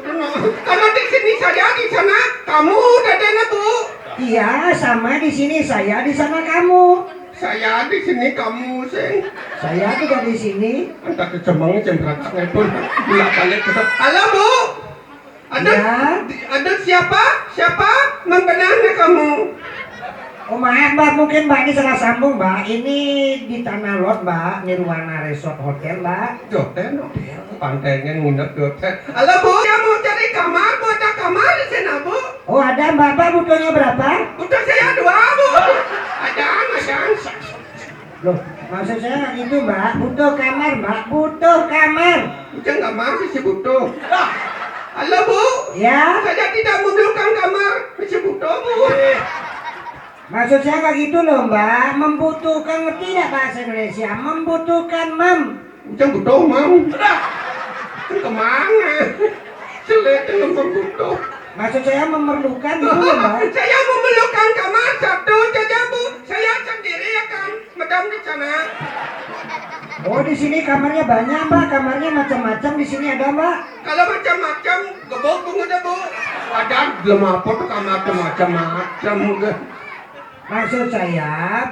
Kalau di sini saya, di sana kamu, dadanya, Bu. Iya, sama di sini saya, di sana kamu. Saya di sini, kamu sing. Saya juga di sini. Entah kecemeng, cempreng, ngepun. Bolak-balik ke. Halo, Bu. Ada, Ya. di- ada siapa? Siapa? Membenarnya kamu. Oh, maaf, Mbak. Mungkin Mbak ini salah sambung, Mbak. Ini di Tanah Lot, Mbak. Nirwana Resort Hotel, Mbak. Hotel, hotel. Pantainya nginep di hotel. Halo, Bu. Saya mau cari kamar, Bu. Ada kamar di sana, Bu? Oh, ada, Mbak. Mbak butuhnya berapa? Butuh saya dua, Bu. Ada, ada. Loh, maksud saya nggak gitu, Mbak. Butuh kamar, Mbak. Butuh kamar. Bukan kamar, si butuh. Halo, Bu. Ya. Saya tidak memerlukan kamar, si butuh, Bu. Maksud saya nggak gitu loh, Mbak. Membutuhkan, ngerti nggak bahasa Indonesia? Membutuhkan, Mam. Bukan butuh, Mam. Kan kemana? Jelek dengan membutuh. Maksud saya memerlukan gitu loh, Mbak. Saya memerlukan kamar satu saja, Bu. Saya sendiri akan medam di sana. Oh, di sini kamarnya banyak, Mbak. Kamarnya macam-macam di sini ada, Mbak. Kalau macam-macam, gebuk, Bu, udah, Bu. Ada belum apa tuh kamar tuh macam-macam udah. Maksud saya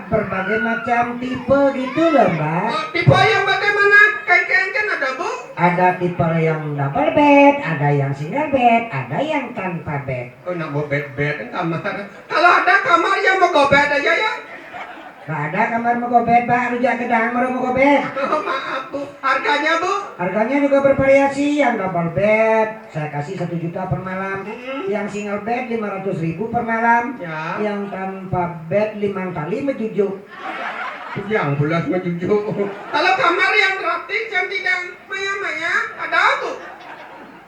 berbagai macam tipe gitu loh, Mbak. Oh, tipe yang bagaimana? Kain-kain kan ada, Bu? Ada tipe yang double bed, ada yang single bed, ada yang tanpa bed. Oh, nak mau bed-bed kan kamar. Kalau ada kamar yang mau go bed aja ya. Nggak ada kamar mau go bed, Mbak. Rujak gedang baru mau go bed. Oh, maaf, Bu. Harganya, Bu? Harganya juga bervariasi, yang double bed, saya kasih satu juta per malam. Mm-mm. Yang single bed lima ratus ribu per malam. Ya. Yang tanpa bed lima kali menjujuk. Yang belas menjujuk. Kalau kamar yang gratis yang tidak maya-maya, ada, Bu?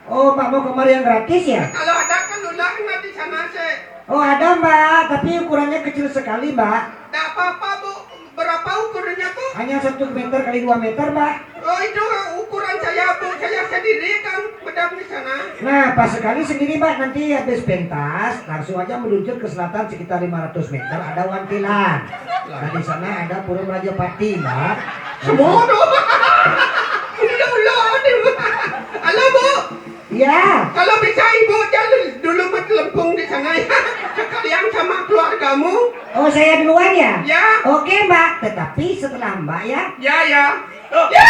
Oh, Mbak mau kamar yang gratis ya? Kalau ada kan udah nggak di sana sih. Oh, ada, Mbak, tapi ukurannya kecil sekali, Mbak. Nggak apa-apa, Bu. Berapa ukurannya, Bu? Hanya satu meter kali dua meter, Mbak. Oh, itu ukuran saya, Bu. Saya sendiri kan bedam di sana. Nah, pas sekali sendiri, Mbak. Nanti habis pentas, langsung aja meluncur ke selatan sekitar lima ratus meter, ada Wantilan. Nah, di sana ada Pura Merajapati, Mbak. Semua tuh. Udah, udah, udah. Halo, Bu. Ya. Kalau bisa, Ibu aja dulu metelempung di sana ya. Sekalian sama keluargamu. Oh, saya duluan ya? Ya. Oke, Mbak. Tetapi setelah Mbak ya. Ya, ya. Ya.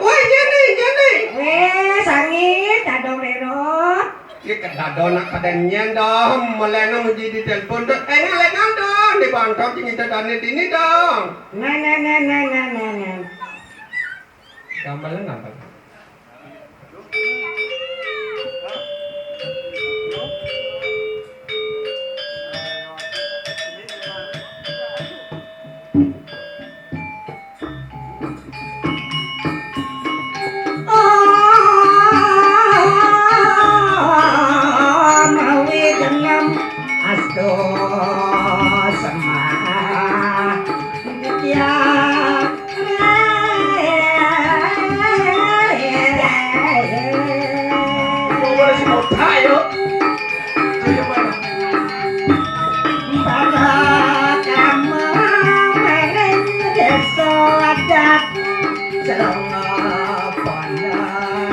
Woi, iya nih, iya nih. Eh, sangit, kadong rero. Ini kadado nak pada nyen dong. Melena muji di telepon dong. Eh, ngalek dong. Di bantok ini tadane dini dong. Nah, nah, nah, nah, nah, nah, nah. Gambarnya nambah. Oh, mawi genem asto semah. Ya. Boleh si botak, yo. Ayo, mana? Pada kamu mereng desa adat Selongo Pondok.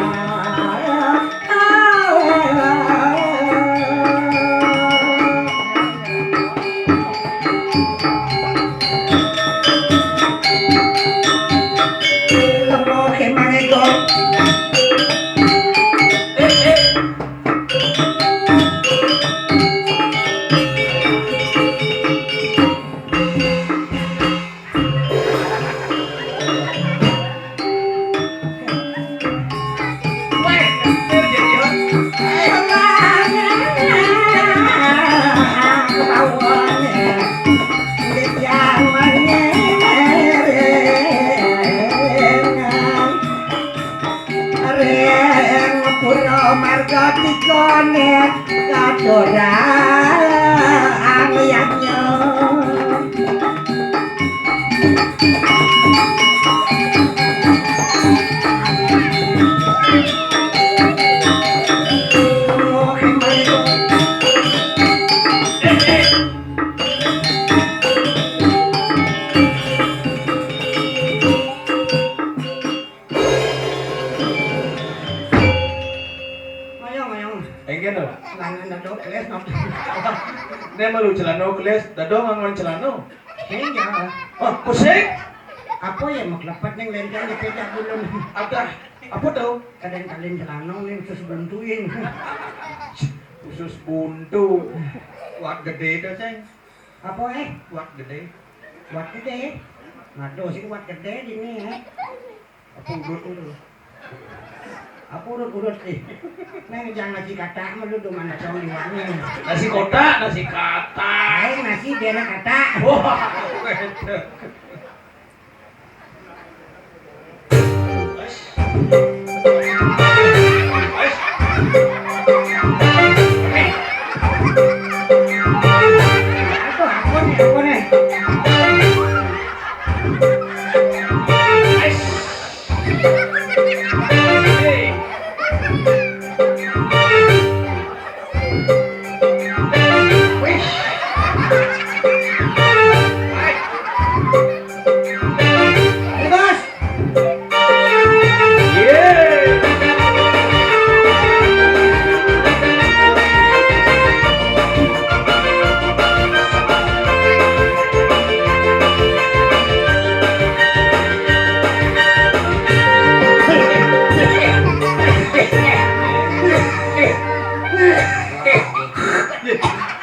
Ring pura marga tiga nek katuran yadnya. Mayong, mayong. Enggak, no. Langan ada dokter, no. Né malu celana kelas, dadong angon celana. Sing ya. Oh, pusing? Apa ya mak lepat ning lenteng di pejak bulun. Ada. Apa tuh? Kadang kalian celana ning khusus buntuin. Khusus buntu. Wat gede tuh, Ceng. Apa, eh? Wat gede. Wat gede. Nah, tuh si wat gede di ini, eh. Apa urut itu? Apa urut-urut sih? Neng jangan nasi kata malu do mana cong di wangi. Nasi kotak, nasi kata. Lain nasi dia nak kata. Wah, beda. Aduh, apa nih, apa nih?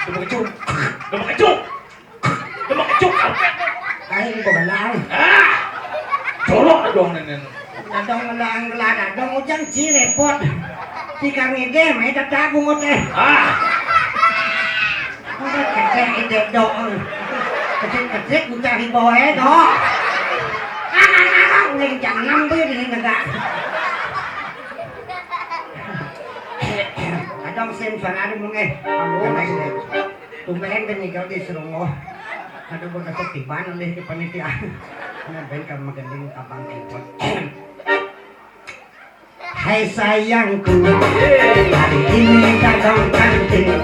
Demek kecup. Demek kecup. Demek kecup karpet. Aing kok belang. Ah. Colok dong, Nenen. Dadong belang, belang, dadong ujang ci repot. Tikar ngidem, eh, tetap bungut, eh. Ah. Udah kecek ide dong. Kecek-kecek ucah iboe, dong. Ah, ah, ah, ah, udah jam enam tuh di negara. Kadang sim suara ada mung, eh. Kamu naik deh. Tumben kan nih kalau di Serungo. Ada buat dapat tiban oleh di panitia. Nah, ben kamu magending abang ikut. Hai sayangku, hari ini kadang kanting.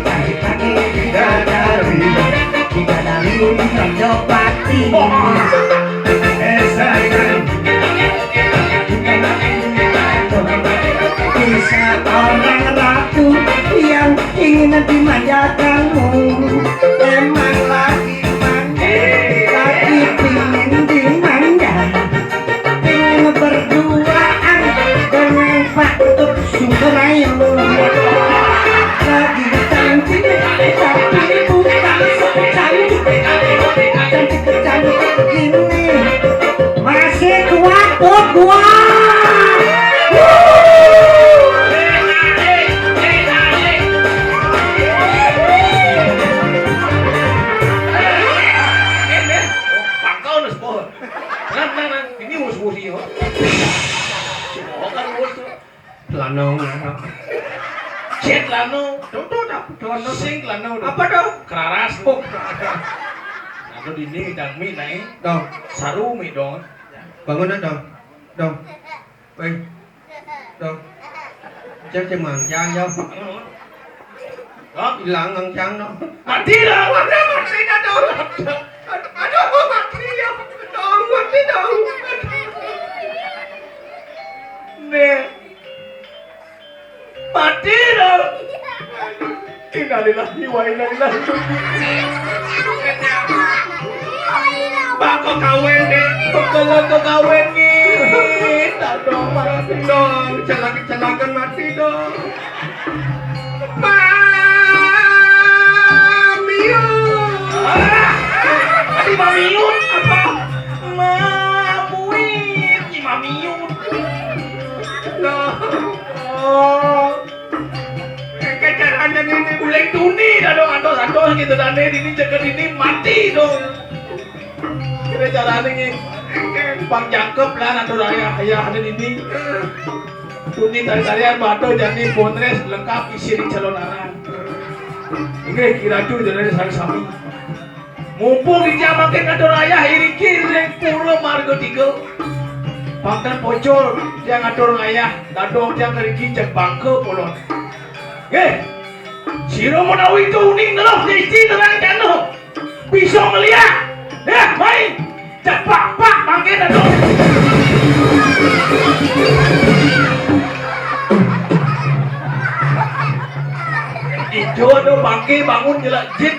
Dari pagi bidadari, bidadari minta jopati. Eh sayang, kisah orang ratu yang ingin dimanjakanmu. Emang lagi manja, lagi pingin dimanja. Pingin berduaan dengan Pak Tuk Sukurayo. Lagi cantik, tapi bukan secantik, cantik-cantik gini. Masih kuat tuh gua. Pangkal na sepuluh. Nah, nah, nah, ini mus-mus iya. Bukan mus tuh. Lanong, lanong. Cek lanong. Tuh, tuh, tuh, tuh, tuh. Sing lanong. Apa tuh? Keraras. Oh, keraras. Nah, tuh dini dang mi naik. Dong. Saru mi dong. Bangun dong. Dong. Weh. Dong. Cek cek mangjang yo. Dong. Hilang mangjang dong. Mati dong. Aduh, mati dah dong. Aduh, mati ya. Dong, mati dong. Nih. Mati dong. Innalillahi wa inna ilaihi raji'un. Bako kawin deh, bekele ke kawin nih. Tak dong, mati dong, celak-celakan mati dong. Mamiun. Ah, tadi Mamiun apa? Mamuin, Mamiun. Nah, oh. Kayak caranya ini, uleng tuni dah dong, antos-antos gitu, dan ini jaga ini mati dong. Kira caranya ini, Bang Jangkep lah, atau ayah, ayah ada ini. Tuni tari-tarian, bado, jani, bonres, lengkap isi di calon aran. Oke, kira tuh, jadi sami-sami. Mumpung di jamakin ngatur ayah, iriki ring pura marga tiga. Pangkan pocol, dia ngatur ayah, dadong dia ngeriki cek bangka pulon. Eh, sira menawi itu uning ngeluh ngisti terang jana. Bisa ngeliat. Eh, mai. Cepak, pak, mangkin dadong. Ih, Jo, aduh, bangke, bangun, jelek jin.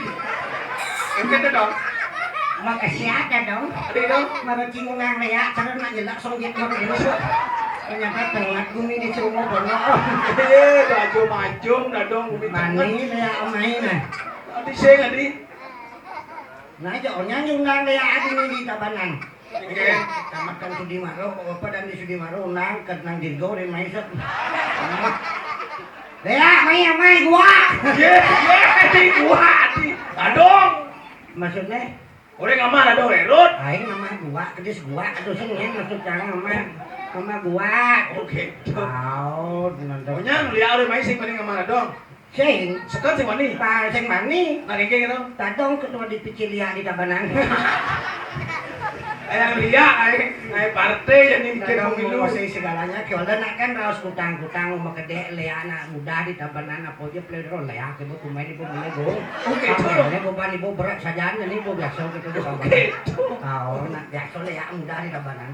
Ente tuh, Dong. Makasih ada, Dong. Ada, Dong. Mara cing unang léak, cara nak jelek song jit mara dulu. Ternyata tengah gumi di Sungai Bono. Iya, dah jo majung, dah, Dong, gumi tengah. Mani léak omai nah. Adi sing, adi. Nah, jo nyang unang léak adi ni di Tabanan. Oke. Kecamatan Sudimaro, apa dan di Sudimaro, unang, ke nang Dirgo, dan Maisep. Léak, mai, mai, gua. Iya, iya, di gua, di. Adong. Maksudnya? Orang ngamah adong, Herod. Aing ngamah gua, kedis gua, aduh, sing, ya, maksud cara ngamah, ngamah gua. Oke, tuh. Tahu, nonton. Pokoknya, lihat orang main sing paling ngamah adong. Sing. Sekan sing mani. Pa, sing mani. Nah, kayak gitu. Tadong ketua D P C léak di Tabanan. Yang léak, aing, aing partai jadi bikin pemilu. Menguasai segalanya, kiola nak kan raos kutang-kutang, rumah gede, léak anak muda di Tabanan, apa aja, plero, léak, ibu kumai, ibu mulai, bu. Oke, apa tuh. Ini beban ibu berat saja, ini ibu biasa gitu, di Tabanan. Oke, tuh. Tahu, nak biasa léak muda di Tabanan.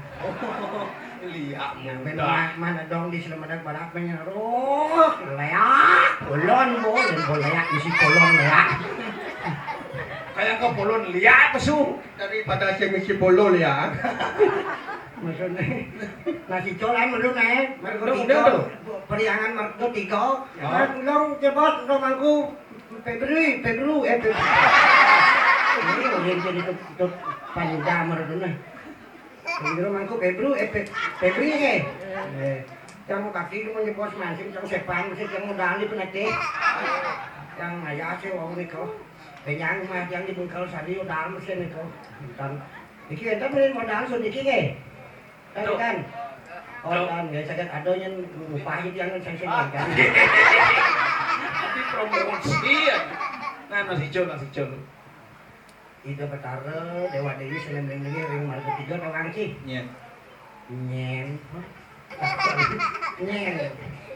Léak muda. Mana dong di Selamat Barat, punya roh, léak, polon, bu, dan bu léak, isi polon, léak. Kayak ke polon, léak, pesu. Daripada saya misi polon, ya. Maksudnya, nasi col, ayo, melu, naik. Margo tiga. Udah, udah. Periangan margo tiga. Ya. Nah, dong, jebot, dong, mangku. Febri, Febru, eh, Febri. Ini udah jadi tutup, tutup payuda, margo, nah. Sing jero mangku Febru, eh, Fe-, Febri, eh. Eh, yang kaki itu punya bos mancing, yang sepan, mesti yang modal di penetih. Yang ayah sih, wong niko. Penyang mah yang di bengkel sadi, modal mesti niko. Dan iki ente beli modal, sun iki, eh. Kan, kan? Oh, kan, ya, saya ada yang upah itu yang saya sini, kan? Tapi promosi, ya. Nah, nasi col, nasi col. Ida Betara, Dewa Dewi, Selendang Dewi, ring marga tiga, tau kang, Ci? Nyén. Nyén. Nyén.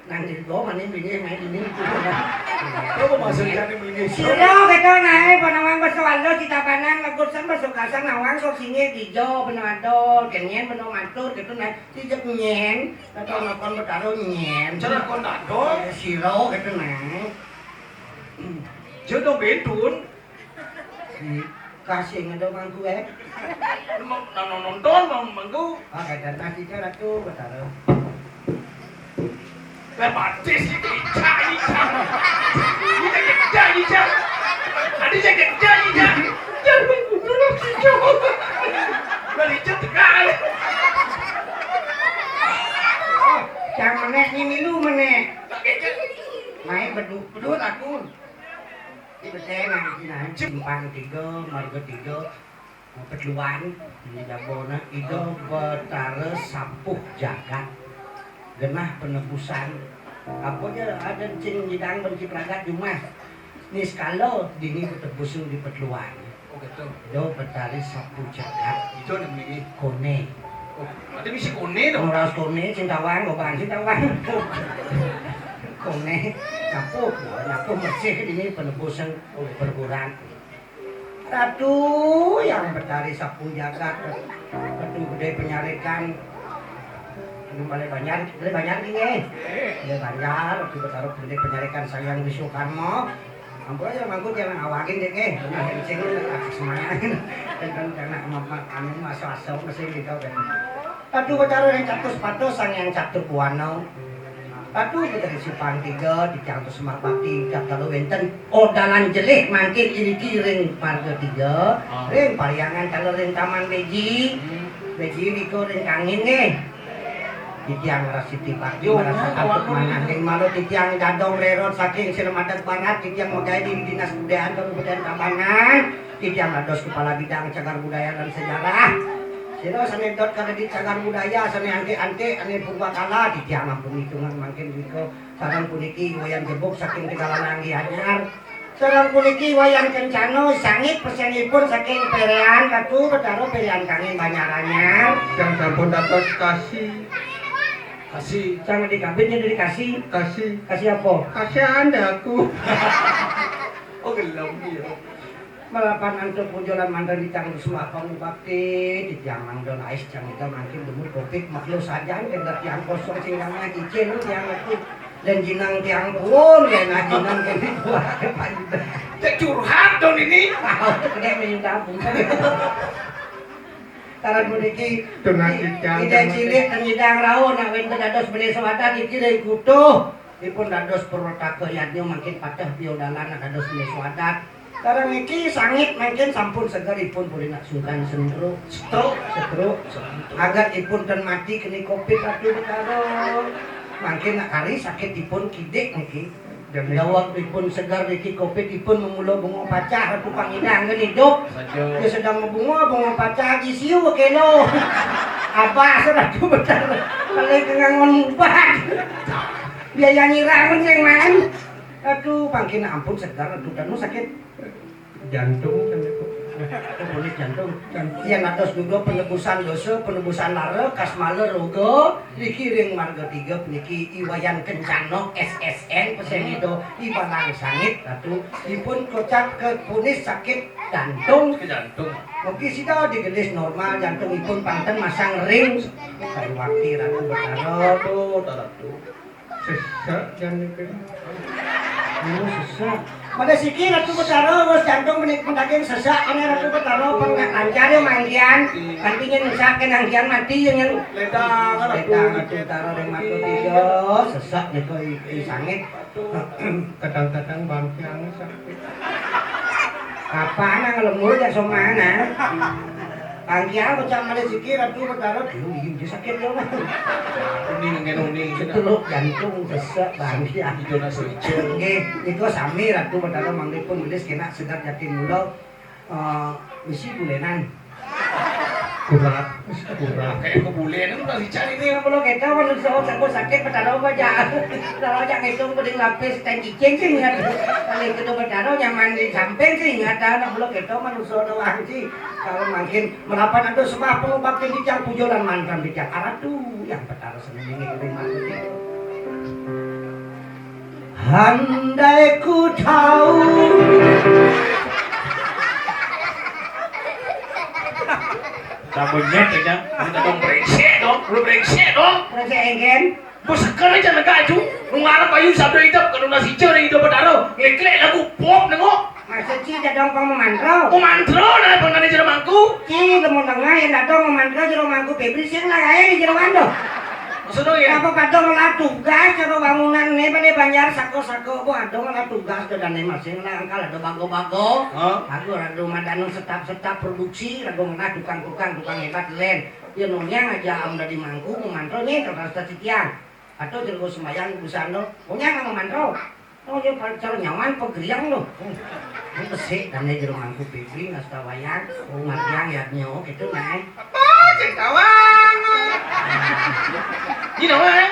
Nang di gua, mana yang bini, main ini, itu. Apa maksudnya ini bini? Sira kita naik, panawang basa Wallo, di Tabanan, legur sen, basa Kasar, nawang, sok sini, dijo, beno adol, kenyén, beno matur, gitu, nah. Sijak nyén, atau nakon Betara nyén. Cara kon dadol? Eh, sira, gitu, nah. Jodoh bedun. Kasih ngedong mangku, eh. Mau nonton, nonton, mau mangku. Ah, kata nasi cara tu, Betara. Lah, batis itu, Ica, Ica. Ica, Ica, Ica. Ada Ica, Ica, Ica. Jangan dulu, Ica. Lah, Ica tegal. Oh, yang menek ni milu menek. Main beduk, beduk aku. Di Beteng, nah, di sini, simpang tiga, marga tiga, Petluan, di Jabona, Ida Betara Sapuh Jagat. Genah penebusan. Apa aja ada cing jidang benci pelagat jumah. Niskala dini petebusan di Petluan. Oh, gitu. Ida Betara Sapuh Jagat. Itu namanya. Kone. Oh, ada misi kone dong. Orang kone, cintawang, lobang cintawang. Kone, nyapuh, nyapuh bersih dini penebusan perguruan. Ratu yang Betara Sapuh Jagat, Ratu Gedé Penyarikan, anu Balé Banjar, Balé Banjar gini, Balé Banjar, Ratu Betara Gedé Penyarikan Sang Hyang Wisnu Karma. Ampun aja mangku jangan awagin deh, eh, benar kencing, semangat, dan karena anu masuk asal mesin gitu kan. Ratu Betara yang catur sepatu, Sang Hyang Catur Buana. Aduh, kita di Simpang Tiga, di Tiang Terus Marbakti, tiap lalu wénten odalan jelih mangkin iriki ring Marga Tiga, ring Pariangan, taler ring Taman Beji, Beji nika ring Kangin nggih. Titiang Rasiti Bakti, marasa takut manah ring malu, titiang Dadong Rerot saking Sinemadeg Barat, titiang megaé di Dinas Kebudayaan Kabupaten Tabanan, titiang dados Kepala Bidang Cagar Budaya dan Sejarah. Sira sané dot kala di cagar budaya, sané antik-antik, ané purbakala, titiang ampun itungan mangkin nika. Sareng puniki Wayan Jebuk saking Tegallalang Gianyar. Sareng puniki Wayan Kencana, sangit pesenipun saking Perean Ratu Betara Perean Kangin Banjar Anyar. Yang sampun dados kasih. Kasih. Sama dikabin jadi kasih. Kasih. Kasih apa? Kasih anda aku. Oh, gelem ya. Malapan antuk puja lan manten titiang sembah pangubakti, titiang mangda lais, titiang ida mangkin dumun kopik maklo sajan, kenda tiang kosong sing ramah cicil, tiang aku. Dan jinang tiang pun, ya nah jinang kene buah. Cek curhat dong ini. Tahu cek gede minta ampun. Karena puniki Tunas ical ide cilik dan nyidang rauh nak wénten dados beli swadat iki dari kutuh. Ipun dados perwetaka yadnya mangkin pateh piodalan nak dados beli swadat. Karena niki sangit mangkin sampun seger ipun puri nak sungkan sentruk. Stroke. Stroke. Agar ipun ten mati kena covid Ratu Betara. Mangkin nak kari sakit ipun kidik niki. Daweg ipun seger niki covid ipun memula bunga pacah Ratu Pangidang ngen hidup. Dia sedang bunga bunga pacah di siu kelo. Abah Ratu Betara. Kalau kengangon mubat. Biaya nyirang sing main. Aduh, pangkin ampun seger Ratu Tanu sakit. Jantung kan itu. Penyakit jantung. Jantung. Yang atas juga penebusan dosa, penebusan lara, kasmala roga, dikiring marga tiga peniki iwayan kencana S S N pesen itu ibalang sangit Ratu ipun kocap ke punis sakit jantung. Ke jantung. Mungkin sida digelis normal jantung ipun panten masang ring. Sariwakti Ratu Betara tuh, Ratu. Sesak jan niku. Oh, sesak. Pada siki Ratu Betara wis jantung menik mendaging sesak kene Ratu Betara pernah lancar ya mangkian. Kanti nyen sesak kene angkian mati ya nyen. Ledang Ratu. Ledang Ratu Betara ring mata tiga. Sesak niku i, i sangit. Kadang-kadang bangkian sakit. Kapan nang lembur ya somana? Bangkian bocah malih siki Ratu Betara dulu iya sakit ya. Ini ngene ini. Ceteluk jantung sesek bangkian. Itu nasi ijo. Nggih, niku sami Ratu Betara mangke pun gelis kena segar jati mula. Eh, misi bulenan. Kurang, kurang. Kayak kebulen itu masih cari nih. Kalau kita manusia sakit sakit Betara apa aja. Kalau aja ngitung peding lapis ten cicing sih ingat. Kalau kita Betara nyaman di samping sih ingat. Nah kalau kita manusia doang sih. Kalau mangkin melapat ada sembah pengobak yang dicang pujo dan mantan dicang aratu yang Betara sendiri ring mati. Handai ku tahu. Tambah nyet ya. Minta dong brengsek dong, lu brengsek dong. Brengsek engken. Bos sekarang aja negak aja. Lu ngarep ayu sabda hidup kalau nasi jero hidup Betara. Ngeklek lagu pop nengok. Maksud ci dadong pang memantra. Memantra nah pang nani jero mangku. Ci lemu tengah yang dadong memantra jero mangku Febri sing lah kae di jero wando. Maksudnya ya? Apa padha ngelah tugas jero bangunan ne bane banjar sako-sako apa ada ngelah tugas ke dane masing lah angkal ada bago-bago. Hah? Aku ada rumah danung setap-setap produksi, ada ngelah tukang-tukang, tukang hebat len. Ya nonyang aja am dadi mangku memantra nyentro rasa titiang. Atau jero sembayang busana. Nonyang memantra. Oh, ya, cara nyaman apa geriang lo? Ini pesik, tanya jero mangku pipi, ngasta wayang, oh, ngartiang ya, nyo, gitu, nah. Apa, cek tawang? Ini nama, eh?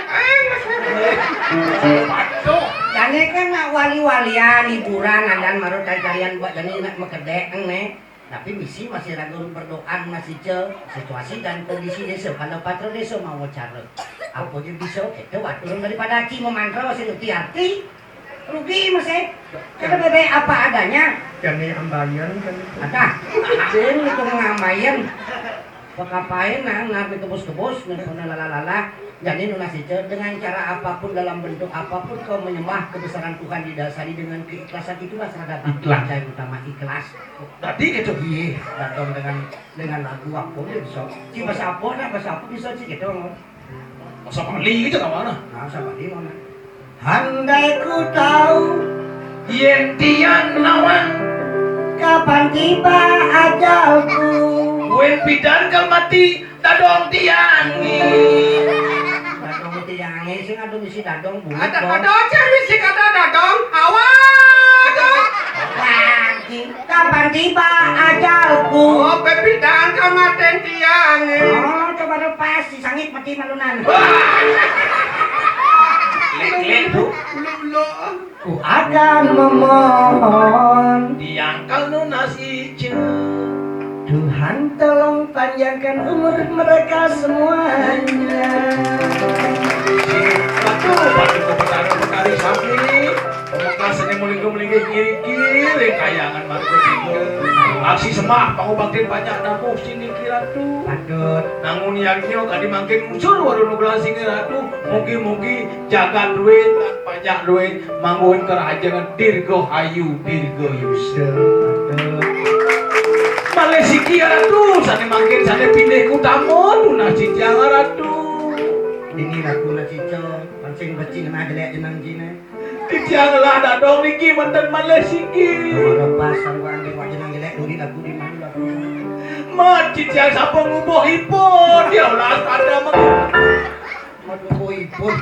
Aduh. Jane kan nak wali-walian, hiburan, andan marut tari-tarian buat jane nak mekedek, ne. Tapi misi masih ragu berdoa masih ce situasi dan kondisi desa. Kalau patron desa mau cara. Apa je bisa kita waktu daripada aki memantra masih ngerti arti. Rugi masih. Kita bebek apa adanya. Jani ambayan kan. Ada. Sing itu mengambayan. Pekapain nah, nah, kebus-kebus, nah, pernah lala-lala. Jadi nunas itu dengan cara apapun, dalam bentuk apapun kau menyembah kebesaran Tuhan didasari dengan keikhlasan, itulah salah satu ikhlas. Kunci utama ikhlas. Tadi gitu. Iya, datang dengan dengan lagu apa ya bisa. Ci bahasa apa nah, bahasa apa bisa ci gitu. Bahasa Bali gitu kapan nah? Nah, bahasa Bali mana? Handai ku tahu yen tiang nawang kapan tiba ajalku. Wen pidan kal mati dadong tiangi. Dadong tiangi sing ado misi dadong bulat. Ada pada aja misi kata dadong. Awak. Kapan tiba ajalku? Oh, pepitan kamaten tiang. Oh, coba lepas si sangit mati malunan. Klik-klik, Bu. Ulo-ulo. Ku akan memohon. Tiang kal nunas ijo. Tuhan tolong panjangkan umur mereka semuanya. Waduh, waduh, kepetara petari sapi. Pemungkas ini Mlinggih-mlinggih ngiring-ngiring kayangan marga tiga. Aksi semah pangubaktin panjak nabuh siniki Ratu. Patut. Nangun yadnya kadi mangkin unsur warunugraha singgih Ratu. Mugi-mugi jagat duit, panjak duit, mangguhin kerahajengan dirgahayu, dirgayusa. Patut. Malih siki Ratu, sane mangkin sane pindah utama, tunas cicang Ratu. Dini Ratu na cica, pancing becik ngenah jelek jeneng cine. Titiang ngelah dadong niki wenten malih siki. Ora pas, sanggup ambil wak jeneng jelek, duri lagu di mana lagu? Mat, titiang sampun ngubuh ipun, ya Allah, pada meng- Mat ngubuh ipun.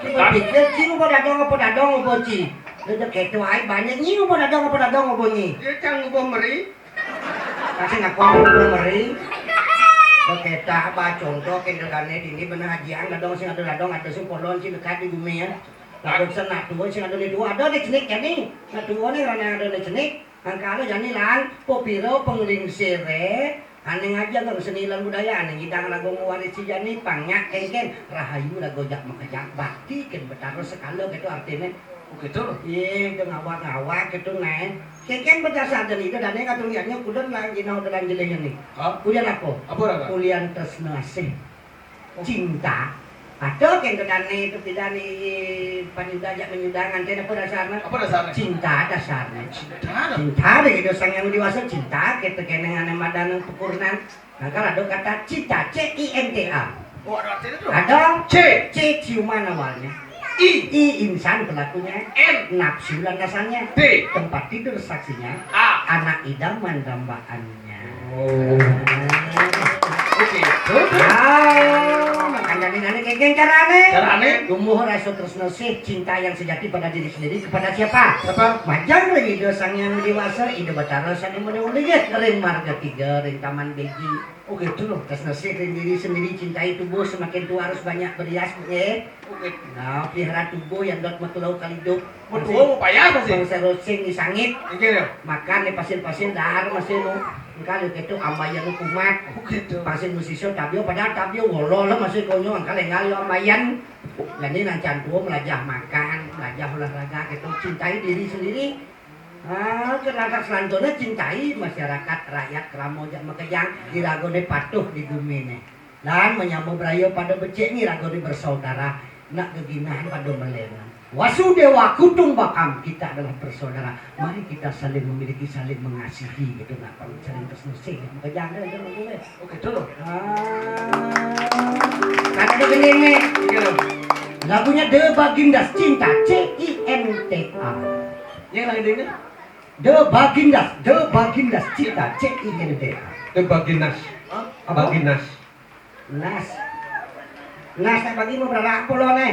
Ci pikir, ci ngubuh dadong apa dadong ngubuh ci? Lu dek keto ae banyak, nyi ngubuh dadong apa dadong ngubuh nyi? Dia cang ngubuh meri. Kasih ngaku ngubuh meri. Dek keto, ba contoh, kendel dane dini beneh ajian dadong sing ada dadong, ada sing polon, sing dekat di bumi ya. Lamun sen nak tua, sing ada ni tua, ada di cenik jani. Nak tua ni rana ada di cenik. Angkala jani lan, popiro penglingsire, ane ngajar dong seni lan budaya, ane ngidang lagu mewarisi jani, pang nyak kengken, rahayu lagu jak makejang, bakti ken Betara sekala gitu artine. Oh, gitu. Iya, itu ngawak-ngawak gitu, Nen. Kengken bedasar jani, itu dane ngatur liatnya, kudu lan jinau dalam jelenya ni. Hah? Kulian apa? Apa, Raka? Kulian tresna asih. Cinta. Ada keng kedane itu pidane panyuda jak menyuda nganten apa dasarnya? Apa dasarnya? Cinta dasarnya. Cinta. Cinta deh gitu sang yang dewasa cinta kita keneng ane madan pekurenan. Nah, kalau ada kata cinta, C I N T A. Oh, ada artinya tuh. Ada. C. C ciuman awalnya. I. I insan pelakunya. N. Nafsu landasannya. T. Tempat tidur saksinya. A. Anak idaman dambaannya. Oh. Oke. Ah, makanya nih, nih, kayak carane. Carane? Tumbuh rasa tresna sih, cinta yang sejati pada diri sendiri kepada siapa? Siapa? Majeng ring Ida Sang Hyang Widi Wasa, Ida Batara Sani Muni Ulinggih, ring marga tiga, ring Taman Beji. Oh, gitu loh. Tresna sih ring diri sendiri, cintai tubuh, semakin tua harus banyak berias, nggih. Oke. Nah, pelihara tubuh yang dot makelo kalidup. Mau tua mau payah masih? Bangsa rosing disangit. Inggih, ya. Makan di pasir-pasir dahar masih nu. Engkal yo ketu ambayan kumat. Oh, gitu. Pasir musisyo tabio, padahal tabio wolo lo masih konyo engkal enggal yo ambayan. Jadi nan can tua melajah makan, melajah olahraga gitu. Cintai diri sendiri. Ah, kelantas lantona cintai masyarakat, rakyat, kramo jak makejang, iragone patuh di gumine. Lan menyambo braya pada becik ni ragone bersaudara, nak geginahan pada melenan. Wasudewa Kutumbakam, kita adalah bersaudara. Mari kita saling memiliki, saling mengasihi gitu, nak saling tersenusing. Makejang deh, jangan boleh. Oke, dulu. Ah. Kan ada gendenge. Iya. Lagunya The Bagindas Cinta, C I N T A. Yang lain ini? The Bagindas, The Bagindas Cinta, C I N T A. The Bagindas. Hah? Apa? Bagindas. Nas. Nas tak bagi mau berapa puluh nih?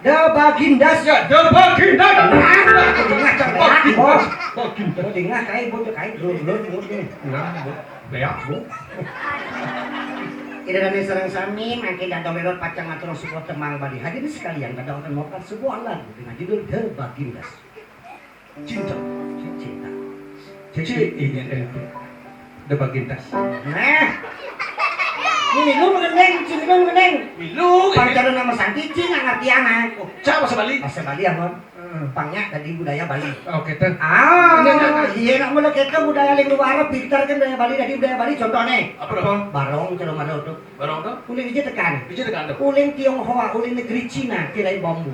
The Bagindas. Ya, The Bagindas. Nah, aku dengar cak Bagindas. Bagindas. Aku dengar kayak bocah kayak belum belum belum. Nah, Bu. Beak, Bu. Ida dane sareng sami mangke dadong rerot pacang ngatur sebuah tembang Bali. Hadirin sekalian, dadong akan makan sebuah lagu dengan judul The Bagindas. Cinta. Cinta. C I N T. The Bagindas. Nah. Ini lu mengeneng, sini lu mengeneng. Milu. Pancalon nama Santi, Cina ngerti anak. Oh, siapa bahasa Bali? Bahasa Bali, Amon. Hmm. Pangnya tadi budaya Bali. Oh, gitu. Ah, iya, iya, iya, iya, nak mula kita budaya ling luar, pintar kan budaya Bali, tadi budaya Bali, contohnya. Apa, apa? Barong, kalau malu tuh. Barong tuh? Uling ija tekan. Ija tekan tuh. Uling Tionghoa, uling negeri Cina, tirai bambu.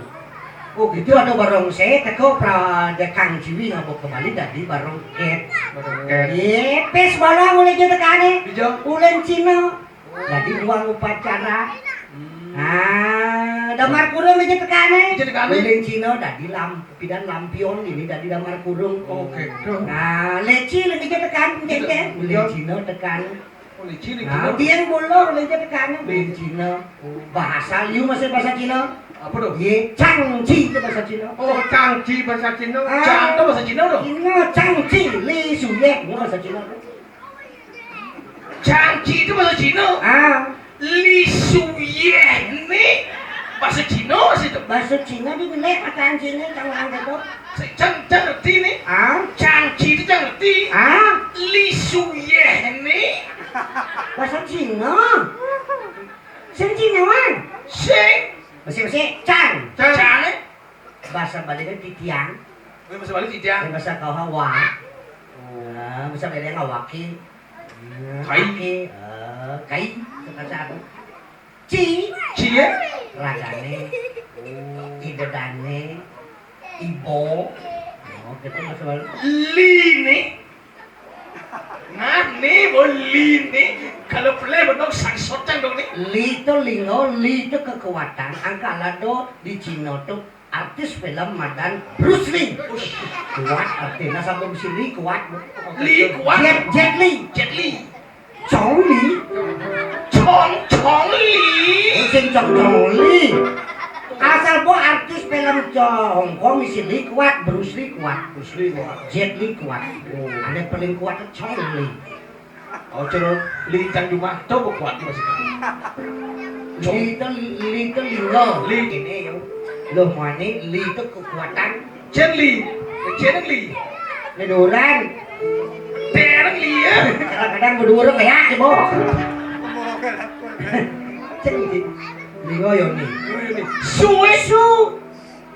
Oh, gitu. Itu ada barong saya, teko pra dekang ciwi ngabok ke Bali, tadi barong ket. Barong ket. Iya, pes barong uling ija tekan, eh. Ija. Uling Cina. Jadi ruang upacara. Hmm. Nah, damar kurung ija tekan, eh. Ija tekan, eh. Uling Cina, tadi lam-, pidan lampion, ini tadi damar kurung. Oke, tuh. Nah, leci lagi ija tekan, ija. Ija. Uling Cina tekan. Oh, licin, licin. Nah, dia yang bolo, licin tekan, licin Cina. Bahasa liu masih bahasa Cina. Apa tuh? Ye, cangci itu bahasa Cina. Oh, cangci bahasa Cina. Ah. Cang itu bahasa Cina tuh. Cina, cangci, li su ye, ini bahasa Cina. Cangci itu bahasa Cina. Ah. Li su ye ini bahasa Cina sih tuh. Bahasa Cina di mana kata cangci ini, cang orang itu. Cang, cang ngerti nih? Ah? Cangci itu cang ngerti? Ah? Li su ye nih? Bahasa Cina. Sing Cina, Wan. Sing. Masih, masih. Cang. Cang. Cang, eh? Bahasa Bali kan titiang. Bahasa Bali tidak. Bahasa kau hawa. Oh. Nah, bahasa Bali hawa ki. Kai. Ki. Eh, kai. Bahasa aku. Ci. Ci ya? Ragane. Idedane. Ibo. Oh, gitu bahasa Bali. Li nih. Nah, nih, boleh nih. Kalau play benar sang soteng dong nih. Li itu lingo, li itu kekuatan. Angkala do di Cina tuh artis film madan Bruce Lee. Ush. Kuat artinya sampai bisi li kuat. Li kuat. Jet, Jet Li. Jet Li. Chong Li. Chong, Chong Li. Sing Chong Chong Li. Asal bo artis film Hong Kong isi li kuat, Bruce Lee kuat. Bruce Lee kuat. Jet Li kuat. Oh. Ada paling kuat Chong Li. Oh, cero li cang jumah to kuat masih. Li itu, li itu lingo. Li ini ya. Loh, mani li itu kekuatan. Jet Li. Jet Li. Keduran. Tereng li ya. Kadang-kadang berdua kayak gitu. Jet Li. Lingo yo ni. Suwe. Su.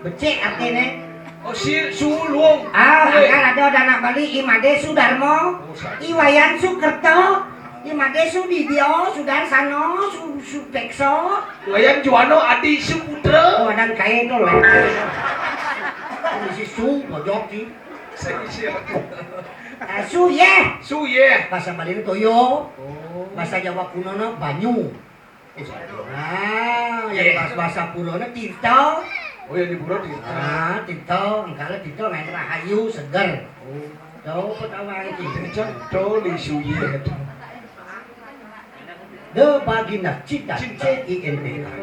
Becik artine. Oh, si Sulung. Ah, angkal ada anak Bali, Imade Sudarmo, oh, Iwayan Sukerto, Imade Sudibyo, Sudarsano, Su, Supekso. Iwayan Juwano, Adi Suputra. Oh, dan kae to lah. Si Su, bojok ki. Saya siap. Ah, Su, ye. Su, ye. Bahasa Bali toyo. Oh. Bahasa Jawa kuno no banyu. Nah, yang bahasa, bahasa purone tinto. Oh, yang di pura tinto. Ah, tinto, engkala tinto main rahayu, seger. Oh. Tahu apa tahu itu? Tinto, toli suye. The Baginda Cinta, Cinta. C I N T A.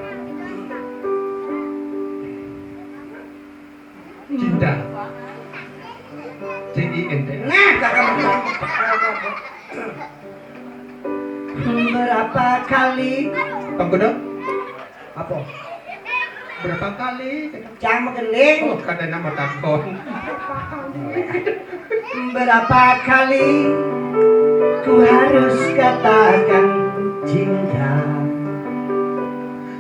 Cinta. C I N T A. Nah, kakak. Berapa kali? Tunggu dong. Apa? Berapa kali? Cang magending. Oh, kada nama takon. Berapa kali ku harus katakan cinta?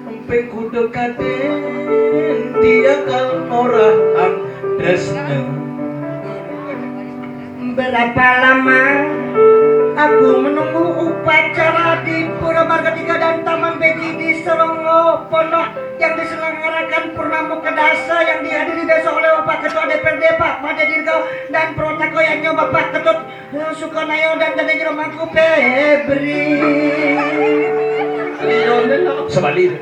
Sampai kudu kaden dia kal orang tresna. Berapa lama aku menunggu upacara di Pura Marga Tiga dan Taman Beji di Seronggo Pondok yang diselenggarakan Purnamo Kedasa yang dihadiri besok oleh Bapak Ketua D P R D Pak Made Dirgau dan Protako yang nyo Bapak Ketut Sukonayo dan Dane Jero Mangku Febri. Sebalik.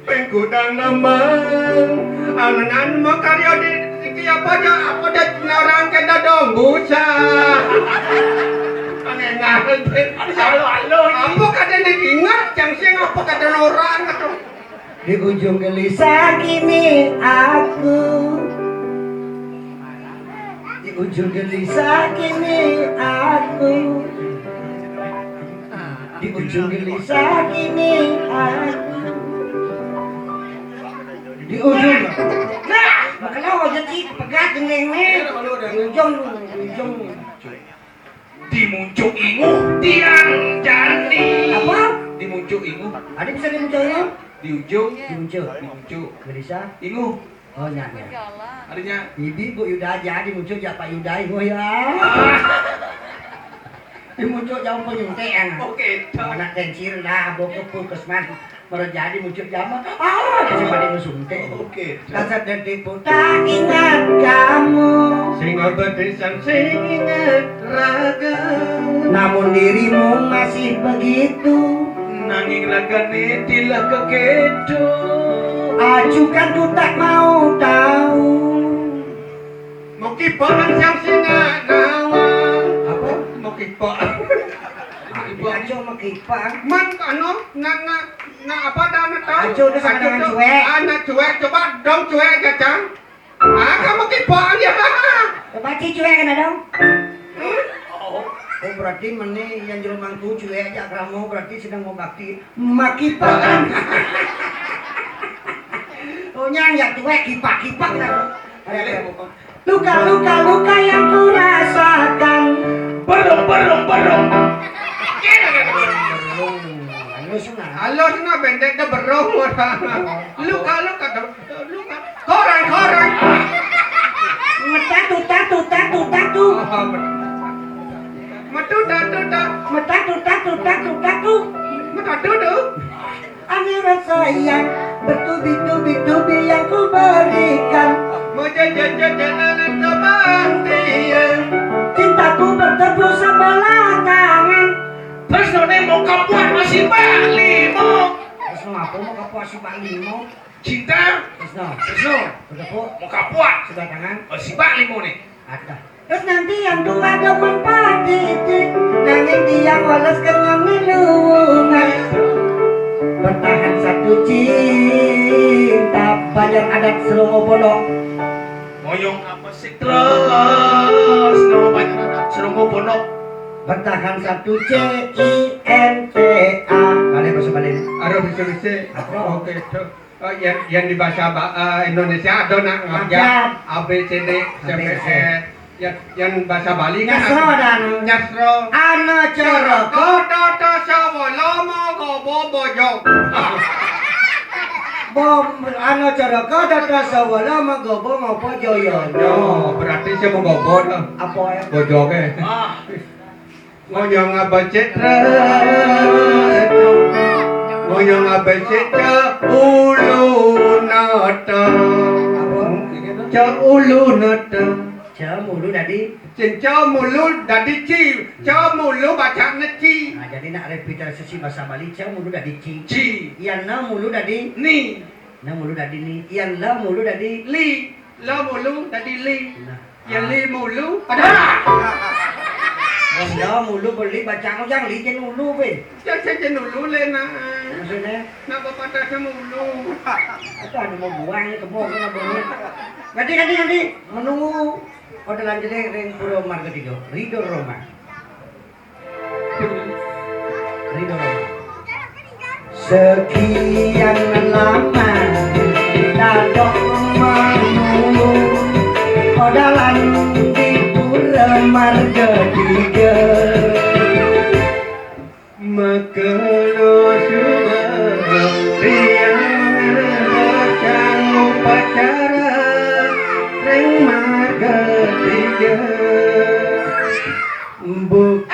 Pengkudang lemang, anan makarya di, di apa aja, apa aja orang kena dong busa. Aneh-aneh. Halo, halo. Apa kada diingat, cang sing apa kada orang atau di ujung gelisah kini aku. Di ujung gelisah kini aku. Di ujung gelisah kini aku. Di ujung. Nah, makanya aja sih pegat gendengnya. Di ujung, di ujung. Di muncuk inguh tiang jani. Apa? Di muncuk inguh. Ada bisa di muncuk inguh? Di ujung. Di muncuk. Di muncuk. Gelisah. Inguh. Oh, nya, nya. Artinya? Bibi, Bu Yuda aja, di muncul ja Pak Yuda, ibu ya. Di muncul jauh penyuntik, ya. Oke, cok. Anak kencir lah, bawa ke puskesmas. Baru jadi muncul jama. Ah, cuma di musuntik. Oke, cok. Dasar detik pun tak ingat kamu. Sing abad pisan sing ingat raga. Namun dirimu masih begitu. Nanging ragane dilah kekedo. Acukan ku tak mau tahu. Mau kipaan siang sing nak nawa. Apa? Mau kipaan. Aco mau kipaan. Man, anu, nak, nak, nak apa dah nak tahu? Aco tu sama dengan cuek. Ah, nak cuek. Coba dong cuek, Cacang. Ah, kamu kipaan ya? Baca cuek kan dong? Hmm? Oh, berarti meni yang jero mangku cuek aja kamu berarti sedang mau bakti. Makipakan. Oh, nyang ya cuek kipak-kipak dah. Luka-luka luka yang ku rasakan. Berung, berung, berung. Halus nah. Halus nah, bendek dah berung orang. Luka-luka dah. Koran, koran. Meta Tutak, tutak, tu. Metu, tak, tu, tak. Metak, tutak, tutak, tutak, tu. Metu, tu, tu. Angin rasa yang bertubi-tubi-tubi yang ku berikan. Mejejejejenan teman dia. Cintaku berteduh sebelah tangan. Terus none mau kapuan masih bak limo. Terus mau apa mau kapuan masih bak limo? Cinta. Terus no. Terus no. Bertepuk. Mau kapuan. Sebelah tangan. Masih bak limo nih. Ada. Terus nanti yang tua demen Pak Didi, nanging dia walas ke ngambil lungan. Bertahan satu cinta, banjar adat Selongo Pondok. Moyong apa sih terus? Nama banjar adat Selongo Pondok. Bertahan satu C I N T A. Balik, masuk balik. Aduh, bisa-bisa. Apa? Oke, tuh. Oh, yang, yang di bahasa ba-, eh, Indonesia ada nak ngajar. Ngajar. A B C D, A B C. Sampai E. Yang, yang bahasa Bali kan Nyasro ada. Dan Nyasro. Ana cara. Kota Tasawala Magobo Bojo. Bom, ana cara kota Tasawala Magobo Ngopo Joyo. Yo, berarti saya mau gobo lah. Apa ya? Bojo ke. Ah. Ngoyong abecik terus. Ngoyong abecik cak ulu nata. Cak ulu nata. Cak mulu dadi. Cin cak mulu dadi ci. Cak mulu baca neci. Nah, jadi nak revitalisasi bahasa Bali, cak mulu dadi ci. Ci. Yang na mulu dadi ni. Na mulu dadi ni. Yang la mulu dadi li. La mulu dadi li. Nah. Yang li mulu. Ada. Yang la mulu beli baca yang li jen ulu, Pin. Yang saya jen ulu, le, nak. Maksudnya? Nak bapak tak mulu. Itu ada mau buang, kebok, kena buang. Ganti, ganti, ganti. Menunggu orderan jadi ring Pura Marga Tiga. Ridho Roma. Ridho Roma. Sekian lama dadok menunggu, odalan di Pura Marga Tiga. Maka lo suba tiang ngajak upacara ring Marga Tiga. Buk.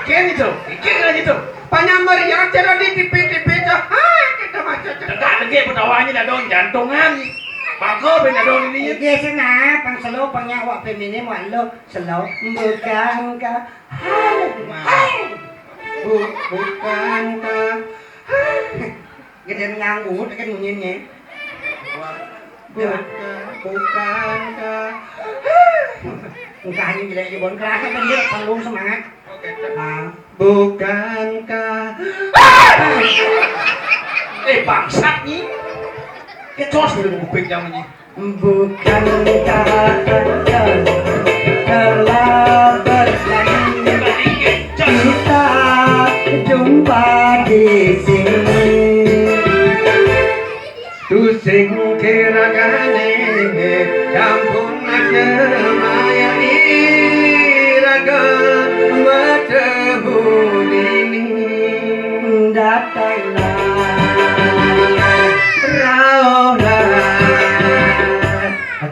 Kene to, iki lagi to. Panyambar ya cara di T V T V to. Hai, kita macam. Tegak lagi pedawanya dadong jantungan. Bago ben dadong ini. Iya sih nah, pang selo pang nyawa feminin wak lo selo bukan ka. Hai. Nah. Hai. Bu-, bukan ka. Hai. Gede nganggut kan bunyinya. Bukan, bukan ka. Engkah ini jelek aja bon kerasa kan dia perlu semangat. Oke. Nah. Bukankah? Eh, bangsat ni. Kecos dulu kuping jam ini. Bukankah telah berjanji kita jumpa di sini? Tusing kiragane campur nase maya iraga matemu dini. Datanglah, rauhlah,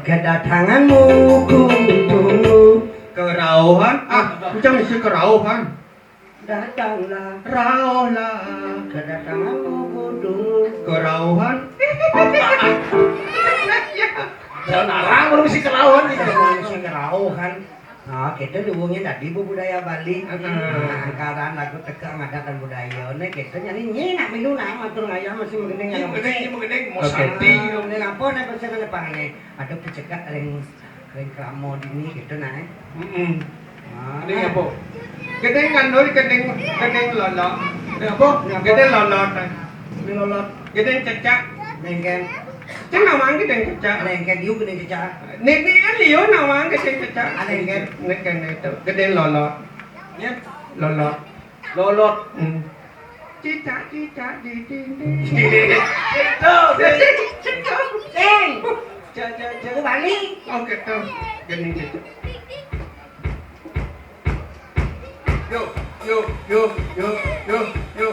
kedatanganmu ku tunggu. Kerauhan? Ah, macam isi kerauhan. Datanglah, rauhlah, kedatanganmu ku tunggu. Kerauhan. Dan arang belum si kerauhan gitu. Belum si kerauhan. Nah, kita dihubungin tadi bu budaya Bali. Heeh. Nah, angkaran lagu teka adat dan budaya. Nih kita nyanyi nyi nak milu nak matur ngayah masih menggending. Ini menggending, ini menggending. Mau oke. Santi. Ini apa nih pesan depan ini? Ada pecekak ring Ring krama dini gitu nah. Heeh. Ah. Gending apa? Gending anu, gending, gending lolot. Gending apa? Gending lolot. Gending lolot. Gending cecak. Lengken. Cen nawang gending cecak. Lengken diu gending cecak. Nini liu nawang gending cecak. Ah, lengken. Lengken itu. Gending lolot. Ya. Lolot. Lolot. Hmm. Cicak, cicak di dinding. Itu, sing. Itu. Sing. Ja, ja, ja. Aku balik. Oke, tuh. Gini, gitu. Yo, yo, yo, yo, yo, yo.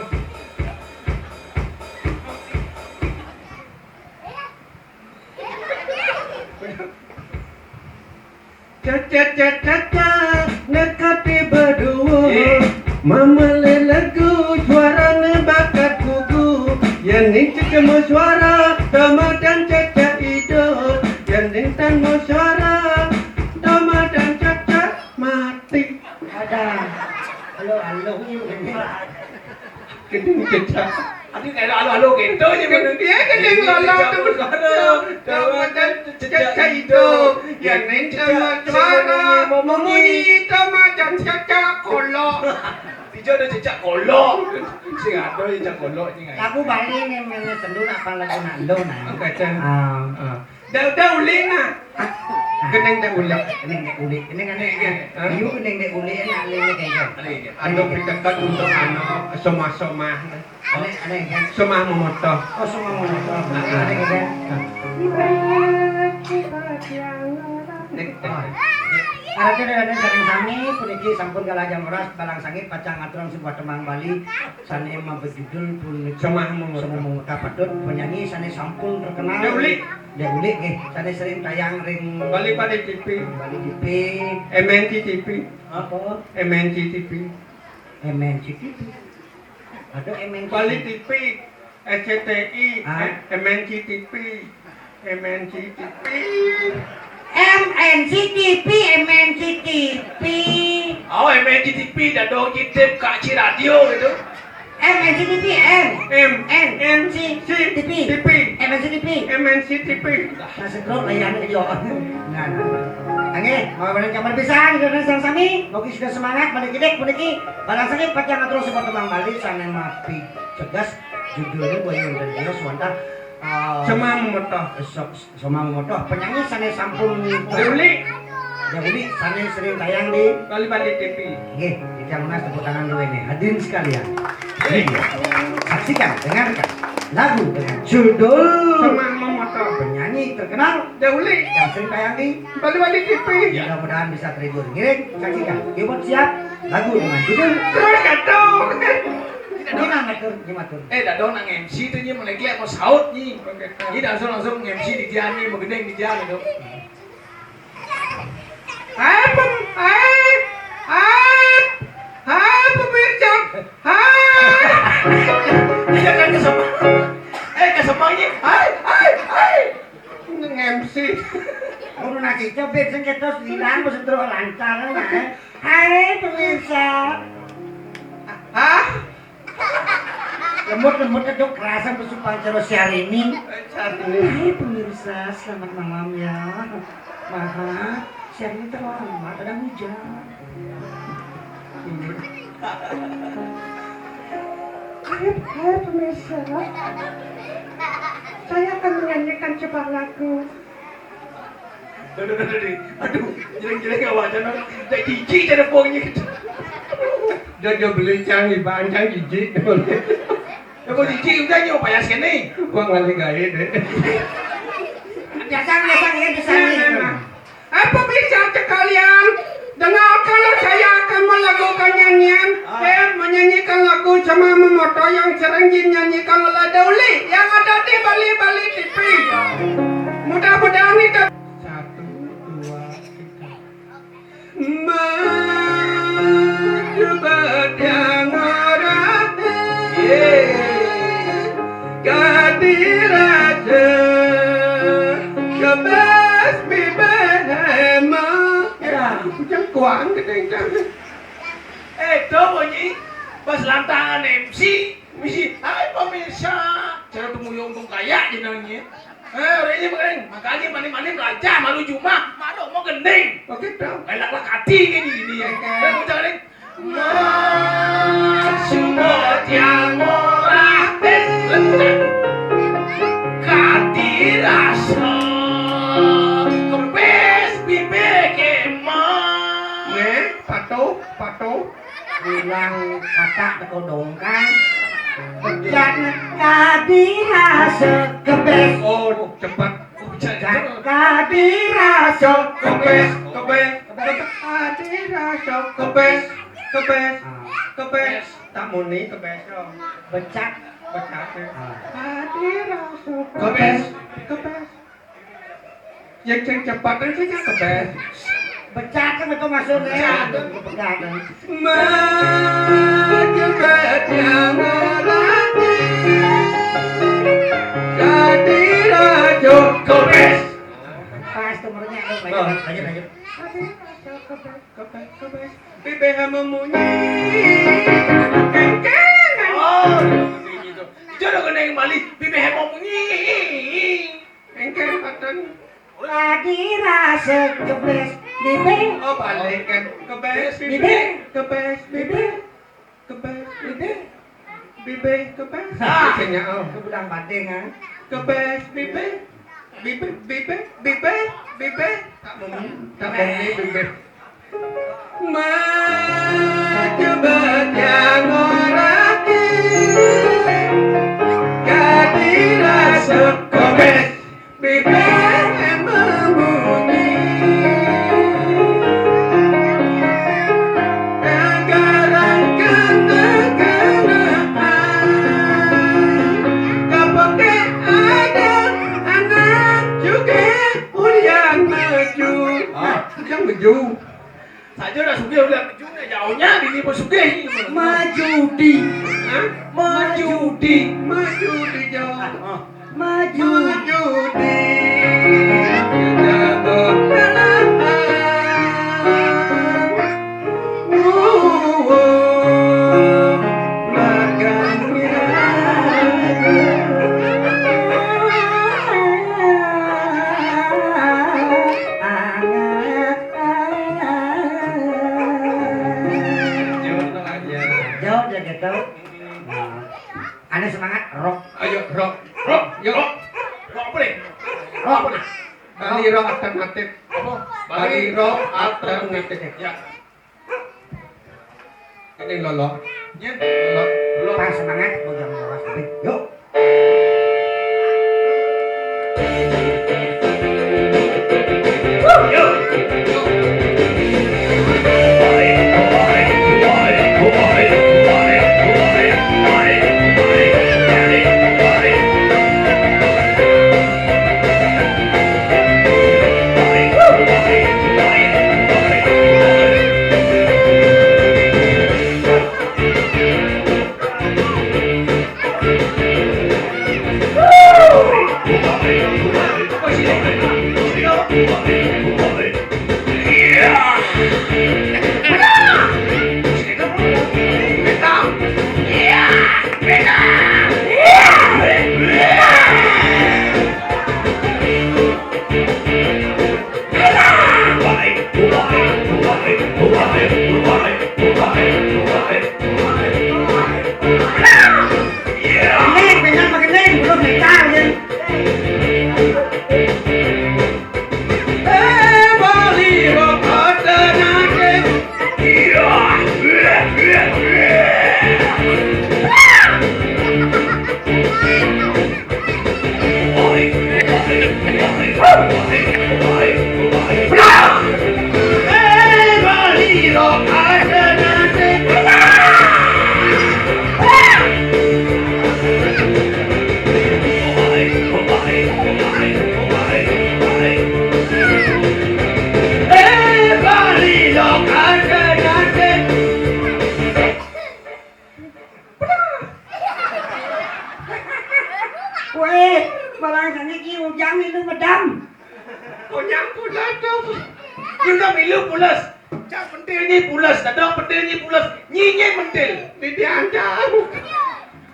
Caca-caca-caca, nekati berdua. Eh. Mamele lagu, suarane bakat gugu. Yen ning cecemo suara, tamadan caca idup. Yen ning tango suara, tamadan caca mati. Ada. Halo, halo. Gedeng cecak. Aduh, kayak halo-halo gitu aja, Bang. Iya, gedeng lolo tuh. Halo, halo. Cecak hidup. Ya, ning sama suara. Memunyi sama dan cecak kolok. Tijo ada cecak kolok. Sing ada cecak kolok ini, nggak? Lagu Bali nih, mene sendu apa lagu nando, nah? Kacang. Ah. Ah. Dau-dau ulina. Geneng dek ulek. Geneng dek ulek. Geneng ane. Iya. Hah? Ayu geneng dek ulek, enak ulek kayak gitu. Ada pitekat untuk anak somah-somah. Ane, ane kan? Somah memotoh. Oh, somah memotoh. Ah, ah. Ane kan? Nek, nek. Arep dene sareng sami puniki sampun kalajeng oras balang sangit pacang ngaturang sebuah tembang Bali sane mabejudul puniki Somah Memotoh. Somah Memotoh. Patut penyanyi sane sampun terkenal. Dek Ulik. Dek Ulik nggih, sane sering tayang ring Bali Padi T V. Bali T V. M N C T V. Apa? M N C T V. M N C T V. Ada M N C T V. Bali T V, S C T I, ah. Eh, M N C T V. M N C T V. M N C T V, M N C T V. Oh, M N C T V, dadong citip Kak Ci Radio gitu. M N C T V, M. M. N. N. C. C. T V. T V. M N C T V. M N C T V. Nah, setruk layane yo. Nah, nah. Nggih, mau bareng kamar pisan, sudah sang sami, mugi sudah semangat, balik kidik, puniki. Balang sangit pacang ngatur sebuah tembang Bali, sane mapi cegas, judulnya Boyo dan Dio, suwanta, eh, Semang Memotoh. Sok Somang Modoh, penyanyi sane sampun Dek Ulik. Dek Ulik sane sering tayang di Bali Bali T V. Nggih, titiang nunas tepuk tangan dulu ini. Hadirin sekalian. Iya. Saksikan, dengarkan lagu dengan judul Semang Memotoh. Penyanyi terkenal Dek Ulik. Yang sering tayang di Bali Bali T V. Mudah-mudahan bisa terhibur. Ngiring, saksikan. Keyboard siap. Lagu dengan judul Terus Gantung. Ini nang ngatur, ini ngatur. Eh, dadong nang M C tu nyi, meneglek mau saut nyi. Nyi langsung, langsung M C di dia nyi, begendeng di dia gitu. Hai, pem-, hai, hai, hai, pemirsa. Hai. Iya kan, kesemang. Eh, kesemangnya. Hai, hai, hai. Nang M C. Kudu nasi cobek sing ketos hilang, wis terus lancar, nah. Hai, pemirsa. Hah? Lemut-lemut itu kerasa besumpah cara Syahrini. Syahrini. Hai, pemirsa, selamat malam ya. Maha, Syahrini terlambat, ada hujan. Hai, hai, pemirsa. Saya akan menyanyikan sebuah lagu. Aduh, aduh, aduh, aduh. Aduh, jelek-jelek awak jangan. Dak jijik cara pongnya gitu. Dia, dia beli cang, iban cang jijik. Ya, mau jijik udah nyo payah sekali. Gua ngalih gawe deh. Biasa, biasa, ya, biasa. Nah, nah, nah. Eh, pemirsa sekalian, dengarkanlah saya akan melakukan nyanyian. Ah. Eh, menyanyikan lagu Semang Memotoh yang sering dinyanyikan oleh Dek Ulik yang ada di Bali Bali T V. Mudah-mudahan itu. Satu, dua, tiga. Maju batiang ora. Yeay. Kadi rasa kebas bibehema. Ya, jengkuang gedeng. Eh, to bunyi pas lantangan M C, misi, "Hai pemirsa." Cara tumuyung tung kayak jenengnya. Eh, orang ini mengering. Makanya mani-mani belajar malu cuma, malu mau gending. Oke, dong. Elak lah kati kan ini ya. Oke. Eh, bocah gending. Mas, sumpah tiang ora. Eh, lanjut. Kati rasa kempes bibek emang. Nih, patuh, patuh. Bilang kata teko dongkang. Bejat kadi rasa kebes. Oh, cepat. Bejat kadi rasa kebes, kebes, kebes. Kadi rasa kebes, kebes, ah, kebes. Tak muni kebes, oh. Bejat. Bejat, ya. Ah. Kadi rasa kebes, kebes. Yang, yang cepat aja ya kebes. Pecat kan itu maksudnya. Pecat. Pecat. Macam yang lagi jadi raja kobes. Pas tuh merenya tuh, lanjut, lanjut, lanjut. Kobes, kobes, kobes. Bibih memunyi. Kengkeng. Oh, gitu. Jodoh kena yang balik, bibih memunyi. Kengkeng, patang. Lagi rasa kebes, bibih. Oh, balik kan. Kebes, bibih. Bibih. Kebes, bibih. Kebes, bibih. Bibih, kebes. Ah. Kayaknya, oh. Ke Budang Badeng, ah. Kebes, bibih. Bibih, bibih, bibih, bibih. Tak mau, tak mau ni bibih. Macam yang orang kadi rasa kobes. Bibir memunyi. Negara ke negara. Kapake ada anak juga ulian maju. Ah, jangan maju. Saja dah sugih udah maju ni, jauhnya bini pun sugih ni. Majudi. Hah? Majudi. Majudi jauh. Ah, ah. Majudi. Majudi. Jawab ya gitu. Nah. Ada semangat, rock. Ayo, rock. Rock, yo. Rock. Rock apa nih? Rock apa nih? Bali rock alternatif. Apa? Bali rock alternatif. Ya. Ini lolo. Nyen, lolo. Lolo. Pas semangat, mau jam dua belas lebih. Yuk. Ini pegang pakai ning, belum nikah, ya. Eh, Bali Rock ada nanti. Weh, barang sane ki ujang ilu medam. Ujang pules tu. Ilu ilu pules. Cak pentil nyi pules, dadong pentil nyi pules. Nyi nyi pentil. Didian jauh.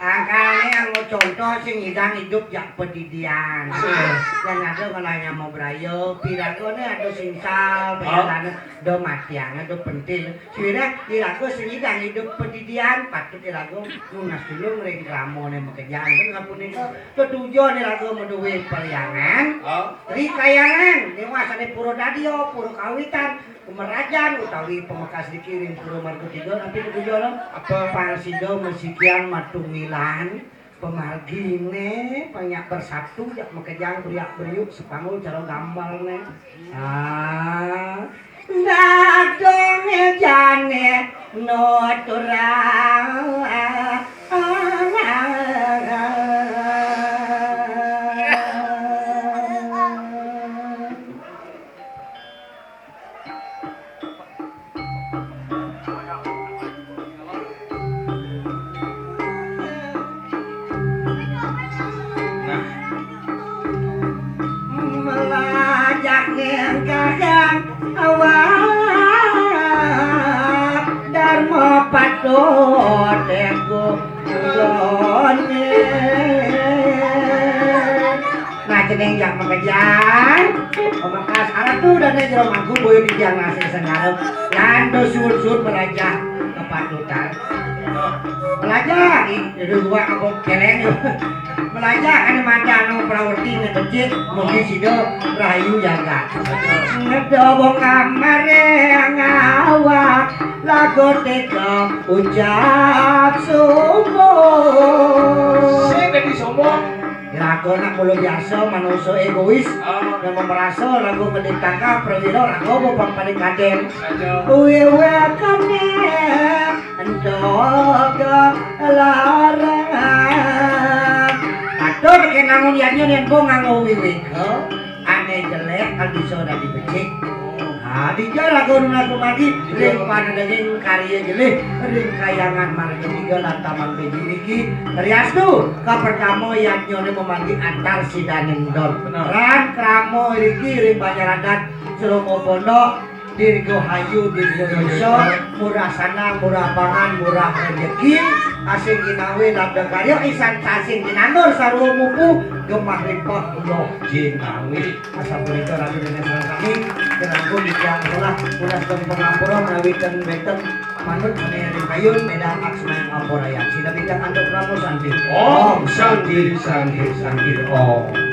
Angkane anggo contoh sing ngidang idup jak pedidian. Ah. Yang ada ngelanya mau berayo, piragone ada sing sal, ah, pengelana do matiang, do pentil. Sira irago sing ngidang idup pedidian, patut irago nunas tulung ring kramane makejang. Kan sapunika tetujon irago maduwe perhyangan, oh, ri kahyangan, dewasane pura dadya, pura kawitan, pemerajan utawi pamekas dikiring pura marga tiga, tapi tetujon apa? Pang sida masikian matunggilan, pamargine, pang nyak bersatu, jak makejang beriak-beriuk, sepanggul cara gambalne. Ah, dadong jane nuturang. Yang makejang, pemakas aratu dan jero mangku boyo di jang nasi sengarep. Lan do suud-suud melajah kepatutan. Melajah, ih, dua apa keleng. Melajah ane mata anu prawerti ne becik, mugi sida rahayu jagat. Ngedo bongkah mare ngawak, lagu teka ucap sombong. Sing dadi sombong. Lagu nak mula biasa manusia egois. Ah. Yang merasa lagu mending tangkap perwira lagu bopang paling kadeng. Aja. Uwe-uwe kane entuk larang. Atur ke nangun yanyo nen bo nganggo wiwika. Ane jelek kan bisa dadi becik. Nah, dija lagu nunas pemagi ring panedenging karya jelih ring kayangan marga tiga lan taman beji niki. Riastu ka pertama yadnyane pemagi antar sidaning don. Benar. Ran krama riki ring banjar adat Seromo Pondok, Dirgahayu Dirgadosa, murah sanang, murah pangan, murah rejeki, asing ginawe labda karya isan sasing ginandur sarwa mumpu gemah ripah uloh jinawi. Asapunika ratu dene sareng sami, kirangkung titiang solah, murah sedeng pangapura menawi ten wenten manut sane ring kayun, medal aksmaning ampurayang. Sida bintang antuk krama santi. Om Santi, Santi, Santi, Om.